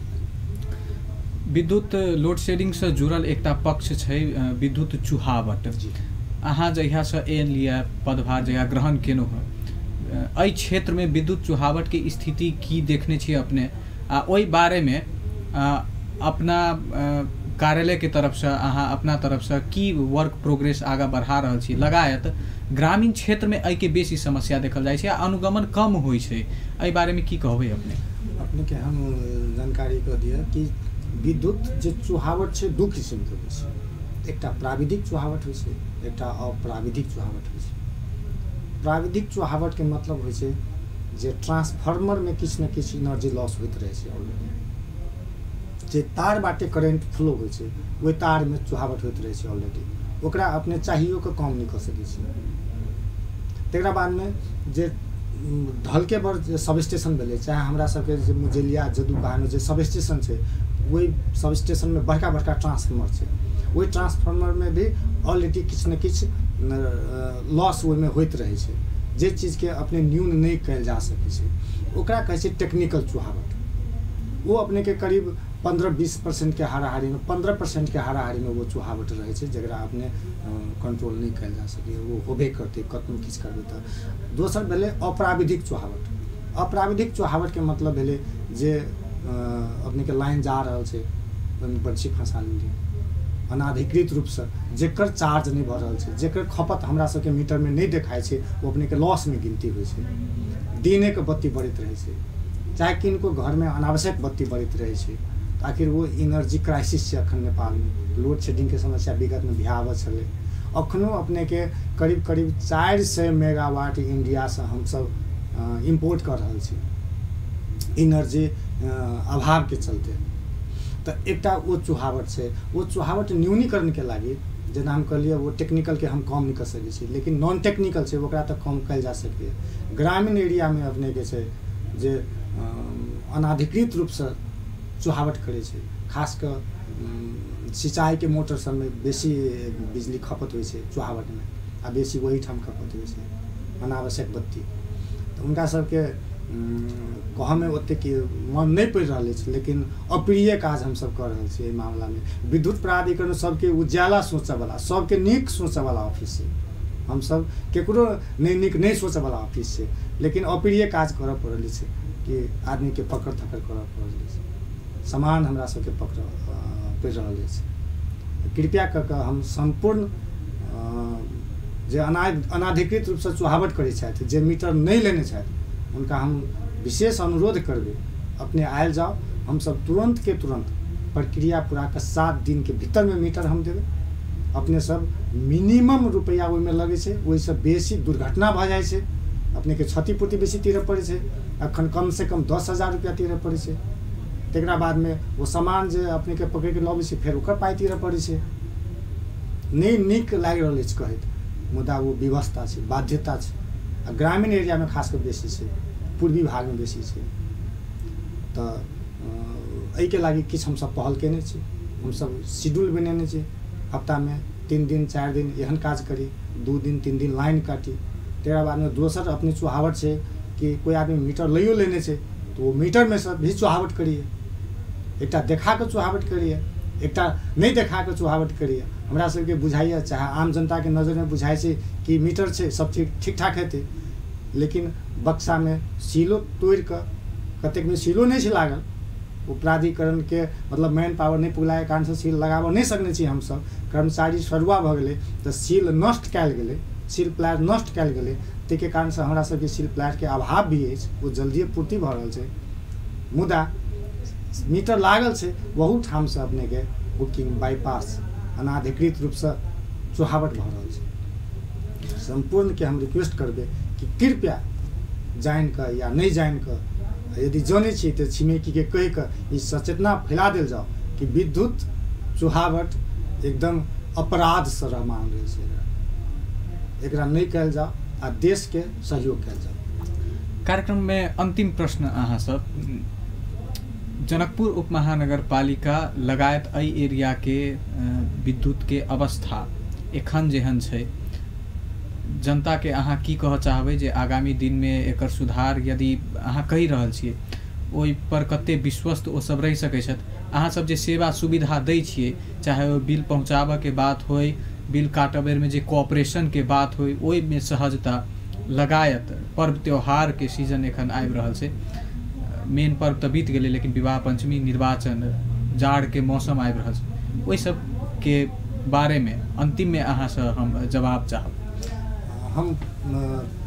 विद्युत लोड शेडिंग से जुड़ल एकटा पक्ष छै विद्युत चुहावट। जी, अहाँ जहियासँ एन लिअ पदभार जहिया ग्रहण केलहुँ हँ, एहि क्षेत्रमे विद्युत चुहावटके स्थिति की देखने छियै अपने आ ओहि बारेमे अपना कार्यालयके तरफसँ अहाँ अपना तरफसँ की वर्क प्रोग्रेस आगाँ बढ़ा रहल छी? लगायत ग्रामीण क्षेत्रमे एहिके बेसी समस्या देखल जाइ छै आ अनुगमन कम होइ छै, एहि बारेमे की कहबै अपने? अपनेके हम जानकारी कऽ दिअ कि विद्युत जे चुहावट छै 2 किसिमके होइ छै। एकटा प्राविधिक चुहावट होइ छै, एकटा अप्राविधिक चुहावट होइ छै। प्राविधिक चुहावटके मतलब होइ छै जे ट्रांसफार्मरमे किछु ने किछु एनर्जी लॉस होइत रहै छै ऑलरेडी, जे तार बाटे करेंट फ्लो होइ छै ओहि तारमे चुहावट होइत रहै छै ऑलरेडी, ओकरा अपने चाहियो के कम नहि कऽ सकै छी। तकरा बादमे जे ढलके पर जे सब स्टेशन भेलै, चाहे हमरा सबके जे मुजेलिया जदुकाहामे जे सब स्टेशन छै ओहि सब स्टेशनमे बड़का बड़का ट्रांसफार्मर छै, ओहि ट्रांसफार्मरमे भी ऑलरेडी किछु ने किछु लॉस ओहिमे होइत रहै छै, जे चीजके अपने न्यून नहि कयल जा सकै छै। ओकरा कहै छै टेक्निकल चुहावट। ओ अपनेके करीब 15-20% के हाराहारीमे, 15% के हाराहारीमे ओ चुहावट रहै छै, जकरा अपने कंट्रोल नहि कयल जा सकैए, ओ होबे करतै कतनो किछु करबै। तऽ दोसर भेलै अप्राविधिक चुहावट। अप्राविधिक चुहावटके मतलब भेलै जे अपनेके लाइन जा रहल छै ओहिमे बंशी फँसा लेलियै अनाधिकृत रूपसँ, जेकर चार्ज नहि भऽ रहल छै, जेकर खपत हमरा सबके मीटरमे नहि देखाइ छै, ओ अपनेके लॉसमे गिनती होइ छै। दिनेके बत्ती बरैत रहै छै, चाहे किनको घरमे अनावश्यक बत्ती बरैत रहै छै, तऽ आखिर ओ एनर्जी क्राइसिस छै अखन नेपालमे। लोड शेडिंगके समस्या विगतमे भयावह छलै, अखनो अपनेके करीब करीब 400 मेगावाट इंडियासँ हमसब इम्पोर्ट कऽ रहल छी एनर्जी अभावके चलते। तऽ एकटा ओ चुहावट छै, ओ चुहावट न्यूनीकरणके लागि जेना हम कहलियै ओ टेक्निकलके हम कम नहि कऽ सकै छी, लेकिन नॉन टेक्निकल छै ओकरा तऽ कम कयल जा सकैए। ग्रामीण एरियामे अपनेके छै जे अनाधिकृत रूपसँ चुहावट करै छै, खास कऽ सिंचाइके मोटर सबमे बेसी बिजली खपत होइ छै चुहावटमे, आ बेसी ओहिठाम खपत होइ छै अनावश्यक बत्ती। तऽ हुनका सबके कहऽमे ओतेक मन नहि पड़ि रहल अछि, लेकिन अप्रिय काज हमसब कऽ रहल छी एहि मामलामे। विद्युत प्राधिकरण सबके उज्याला सोचऽवला, सबके नीक सोचऽवला ऑफिस छै, हमसब केकरो नहि नीक नहि सोचऽवला ऑफिस छै, लेकिन अप्रिय काज करऽ पड़ल छै कि आदमीके पकड़ थकड़ करऽ पड़ल अछि, सामान हमरा सबके पकड़ पड़ि रहल अछि। कृपया कऽ कऽ हम सम्पूर्ण जे अनाधिकृत रूपसँ चुहावट करै छथि, जे मीटर नहि लेने छथि, हुनका हम विशेष अनुरोध करबै अपने आयल जाउ, हमसब तुरन्त के तुरन्त प्रक्रिया पूरा कऽ 7 दिनके भीतरमे मीटर हम देबै। अपने सब मिनिमम रुपैआ ओहिमे लगै छै, ओहिसँ बेसी दुर्घटना भऽ जाइ छै, अपनेके क्षतिपूर्ति बेसी तीरऽ पड़ै छै। अखन कमसँ कम 10,000 रुपैआ तीरऽ पड़ै छै, तकरा बादमे ओ सामान जे अपनेके पकड़िके लबै छै फेर ओकर पाइ तीरऽ पड़ै छै। नहि नीक लागि रहल अछि कहैत, मुदा ओ व्यवस्था छै, बाध्यता छै। आ ग्रामीण एरियामे खास कऽ बेसी छै, पूर्वी भागमे बेसी छै। तऽ एहिके लागि किछु हमसब पहल कयने छी, हमसब शेड्यूल बनेने छी, हफ्तामे 3 दिन 4 दिन एहन काज करी, 2 दिन 3 दिन लाइन काटी। तकरा बादमे दोसर अपने चुहावट छै कि कोइ आदमी मीटर लैयो लेने छै तऽ ओ मीटरमे सँ भी चुहावट करिए, एकटा देखा कऽ चुहावट करिए, एकटा नहि देखा कऽ चुहावट करिए। हमरा सबके बुझाइए, चाहे आम जनताके नजरमे बुझाइ छै कि मीटर छै सब ठीक ठीक ठाक हेतै, लेकिन बक्सामे सीलो तोड़ि कऽ कतेकमे सीलो नहि छै लागल, ओ प्राधिकरणके मतलब मैन पावर नहि पुगलाके कारणसँ सील लगाबऽ नहि सकने छी हमसब, कर्मचारी सरुआ भऽ गेलै तऽ सील नष्ट कयल गेलै, सील प्लायर नष्ट कयल गेलै, ताहिके कारणसँ हमरा सबके सील प्लायरके अभाव भी अछि, ओ जल्दिए पूर्ति भऽ रहल छै। मुदा मीटर लागल छै, बहुत ठामसँ अपनेके बुकिंग बाईपास अनाधिकृत रूपसँ चुहावट भऽ रहल छै। सम्पूर्णके हम रिक्वेस्ट करबै कि कृपया जानि कऽ या नहि जानि कऽ, यदि जनै छी तऽ छिमेकीके कहि कऽ ई सचेतना फैला देल जाओ कि विद्युत चुहावट एकदम अपराध सँ मानल रहल छै, एकरा नहि कयल जाओ आ देशके सहयोग कयल जाओ। कार्यक्रममे अंतिम प्रश्न अहाँ सब, जनकपुर उपमहानगरपालिका लगायत एहि एरियाके विद्युतके अवस्था एखन जेहन छै, जनताके अहाँ की कहऽ चाहबै जे आगामी दिनमे एकर सुधार यदि अहाँ कहि रहल छियै ओहि पर कते विश्वस्त ओ सब रहि सकै छथि? अहाँ सब जे सेवा सुविधा दै छियै, चाहे ओ बिल पहुँचाबऽके बात होइ, बिल काटऽ बेरमे जे कोऑपरेशनके बात होइ, ओहिमे सहजता लगायत पर्व त्योहारके सीजन एखन आबि रहल छै, मेन पर्व तऽ बीत गेलै लेकिन विवाह पंचमी, निर्वाचन, जाड़के मौसम आबि रहल छै, ओहि सबके बारेमे अन्तिममे अहाँसँ हम जवाब चाहब। हम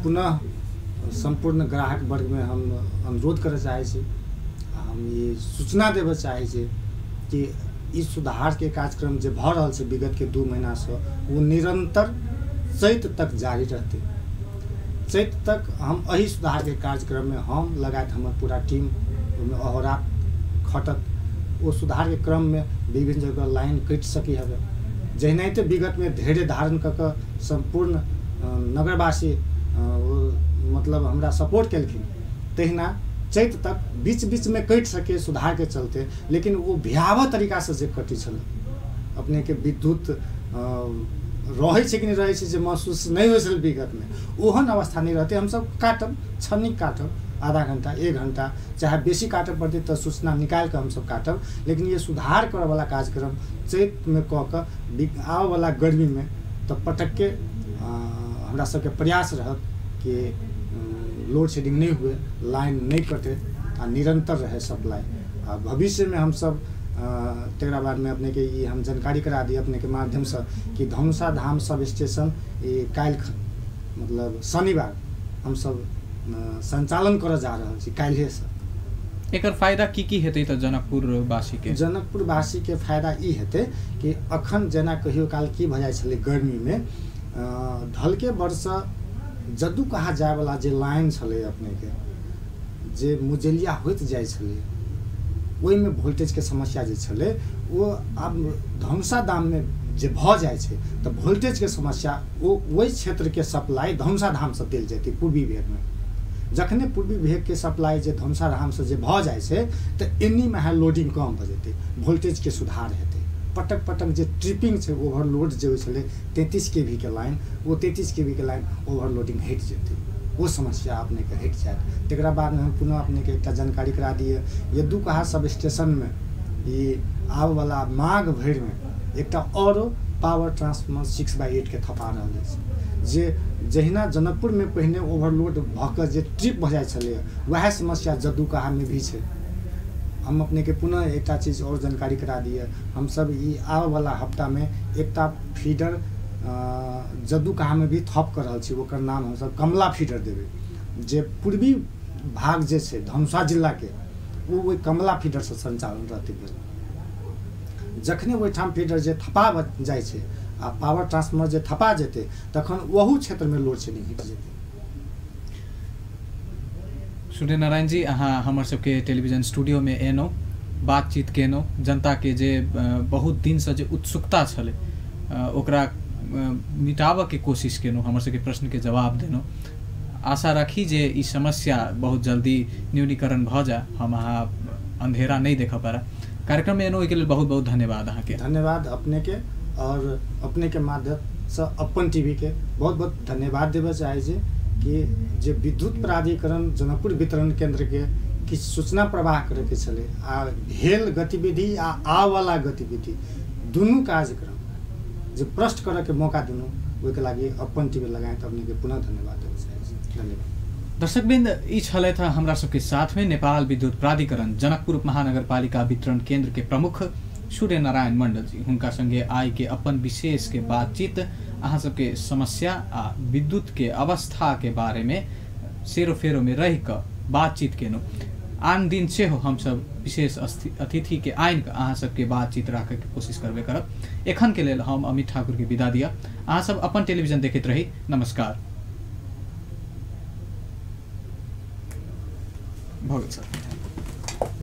पुनः सम्पूर्ण ग्राहक वर्गमे हम अनुरोध करऽ चाहै छी, हम ई सूचना देबऽ चाहै छी कि ई सुधारके कार्यक्रम जे भऽ रहल छै विगतके 2 महीनासँ, ओ निरन्तर चैत तक जारी रहतै। चैत तक हम एहि सुधारके कार्यक्रममे हम लगायत हमर पूरा टीम ओहिमे अहोरात्र खटत। ओ सुधारके क्रममे विभिन्न जगह लाइन कटि सकी हवे, जहिनाहिते विगतमे धैर्य धारण कऽ कऽ सम्पूर्ण नगरवासी मतलब हमरा सपोर्ट केलखिन, तहिना चैत तक बीच बीचमे कटि सके सुधारके चलते, लेकिन ओ भयावह तरीकासँ जे कटै छलै, अपनेके विद्युत रहै छै कि नहि रहै छै जे महसूस नहि होइ छलै विगतमे, ओहन अवस्था नहि रहतै। हमसब काटब, क्षणिक काटब, आधा घंटा 1 घंटा चाहे बेसी काटऽ पड़तै तऽ सूचना निकालि कऽ हमसब काटब, लेकिन ये सुधार करऽवला कार्यक्रम चैतमे कऽ कऽ आबऽवला गर्मीमे तऽ पटकके हमरा सबके प्रयास रहत कि लोड शेडिंग नहि हुए, लाइन नहि कटे आ निरंतर रहे सप्लाई। आ भविष्यमे हमसब तकरा बादमे अपनेके ई हम जानकारी करा दी अपनेके माध्यमसँ कि धनुषा धाम सब स्टेशन ई काल्हि मतलब शनिवार हमसब संचालन करऽ जा रहल छी काल्हिएसँ। एकर फायदा की की हेतै तऽ जनकपुरवासीके? जनकपुरवासीके फायदा ई हेतै कि अखन जेना कहियो काल की भऽ जाइ छलै गर्मीमे ढलके बरसँ जद्दू कहाँ जायवला जे लाइन छलै अपनेके जे मुजलिया होइत जाइ छलै ओहिमे वोल्टेजके समस्या जे छलै ओ आब धनुषा धाममे जे भऽ जाइ छै तऽ वोल्टेजके समस्या ओ ओहि क्षेत्रके सप्लाई धनुषा धामसँ देल जेतै पूर्वी भेगमे। जखने पूर्वी भेगके सप्लाई जे धनुषा धामसँ जे भऽ जाइ छै तऽ एन्नीमे अहाँ लोडिंग कम भऽ जेतै, वोल्टेजके सुधार हेतै। पटक पटक जे ट्रिपिंग छै ओवरलोड जे होइ छलै 33 kV के लाइन, ओ 33 kV के लाइन ओवरलोडिंग हटि जेतै, ओ समस्या अपनेके हटि जायत। तकरा बादमे हम पुनः अपनेके एकटा जानकारी करा दिए, यदुकहा सब स्टेशनमे ई आबऽवला माघ भरिमे एकटा औरो पावर ट्रांसफार्मर 6x8 के थपा रहल अछि, जे जहिना जनकपुरमे पहिने ओवरलोड भऽ कऽ जे ट्रिप भऽ जाइ छलैए वएह समस्या जद्दूकहामे भी छै। हम अपनेके पुनः एकटा चीज आओर जानकारी करा दिए, हमसब ई आबऽवला हफ्तामे एकटा फीडर जद्दूकहामे भी थप कऽ रहल छी, ओकर नाम हमसब कमला फीडर देबै। जे पूर्वी भाग जे छै धनुषा जिलाके ओ ओहि कमला फीडरसँ संचालन रहतै। जखने ओहिठाम फीडर जे थपा जाइ छै आ पावर ट्रांसफार्मर जे थपा जेतै तखन ओहू क्षेत्रमे लोड शेडिंग हटि जेतै। सूर्य नारायण जी, अहाँ हमर सबके टेलीविजन स्टूडियोमे एलहुँ, बातचीत केलहुँ, जनताके जे बहुत दिनसँ जे उत्सुकता छलै ओकरा मिटाबऽके कोशिश केलहुँ, हमर सबके प्रश्नके जवाब देलहुँ। आशा राखी जे ई समस्या बहुत जल्दी न्यूनीकरण भऽ जाय, हम अहाँ अंधेरा नहि देखऽ पड़ै। कार्यक्रममे एलहुँ ओहिके लेल बहुत बहुत धन्यवाद अहाँके। धन्यवाद अपनेके, और अपनेके माध्यमसँ अपन टीवीके बहुत बहुत धन्यवाद देबऽ चाहै छी कि जे विद्युत प्राधिकरण जनकपुर वितरण केन्द्रके किछु सूचना प्रवाह करैके छलै आ भेल गतिविधि आ आवला गतिविधि दुनू कार्यक्रम जे प्रश्न करैके मौका देलहुँ ओहिके लागि अपन टीवी लगायत अपनेके पुनः धन्यवाद देबऽ चाहै छी। धन्यवाद। दर्शकवृंद, ई छलथि हमरा सबके साथमे नेपाल विद्युत प्राधिकरण जनकपुर महानगरपालिका वितरण केन्द्र के प्रमुख सूर्य नारायण मंडल जी। हुनका संगे आइ के अपन विशेष के बातचीत अहाँ सबके समस्या आ विद्युत के अवस्था के बारे में सेरो फेरो में रहि कऽ बातचीत केलहुँ। आन दिन सेहो हमसब विशेष अतिथि के आनि कऽ अहाँ सबके बातचीत राखैके कोशिश करबे करब। एखन के लेल हम अमित ठाकुर के विदा दिअ। अहाँ सब अपन टेलीविजन देखैत रही। नमस्कार। भऽ गेल सर।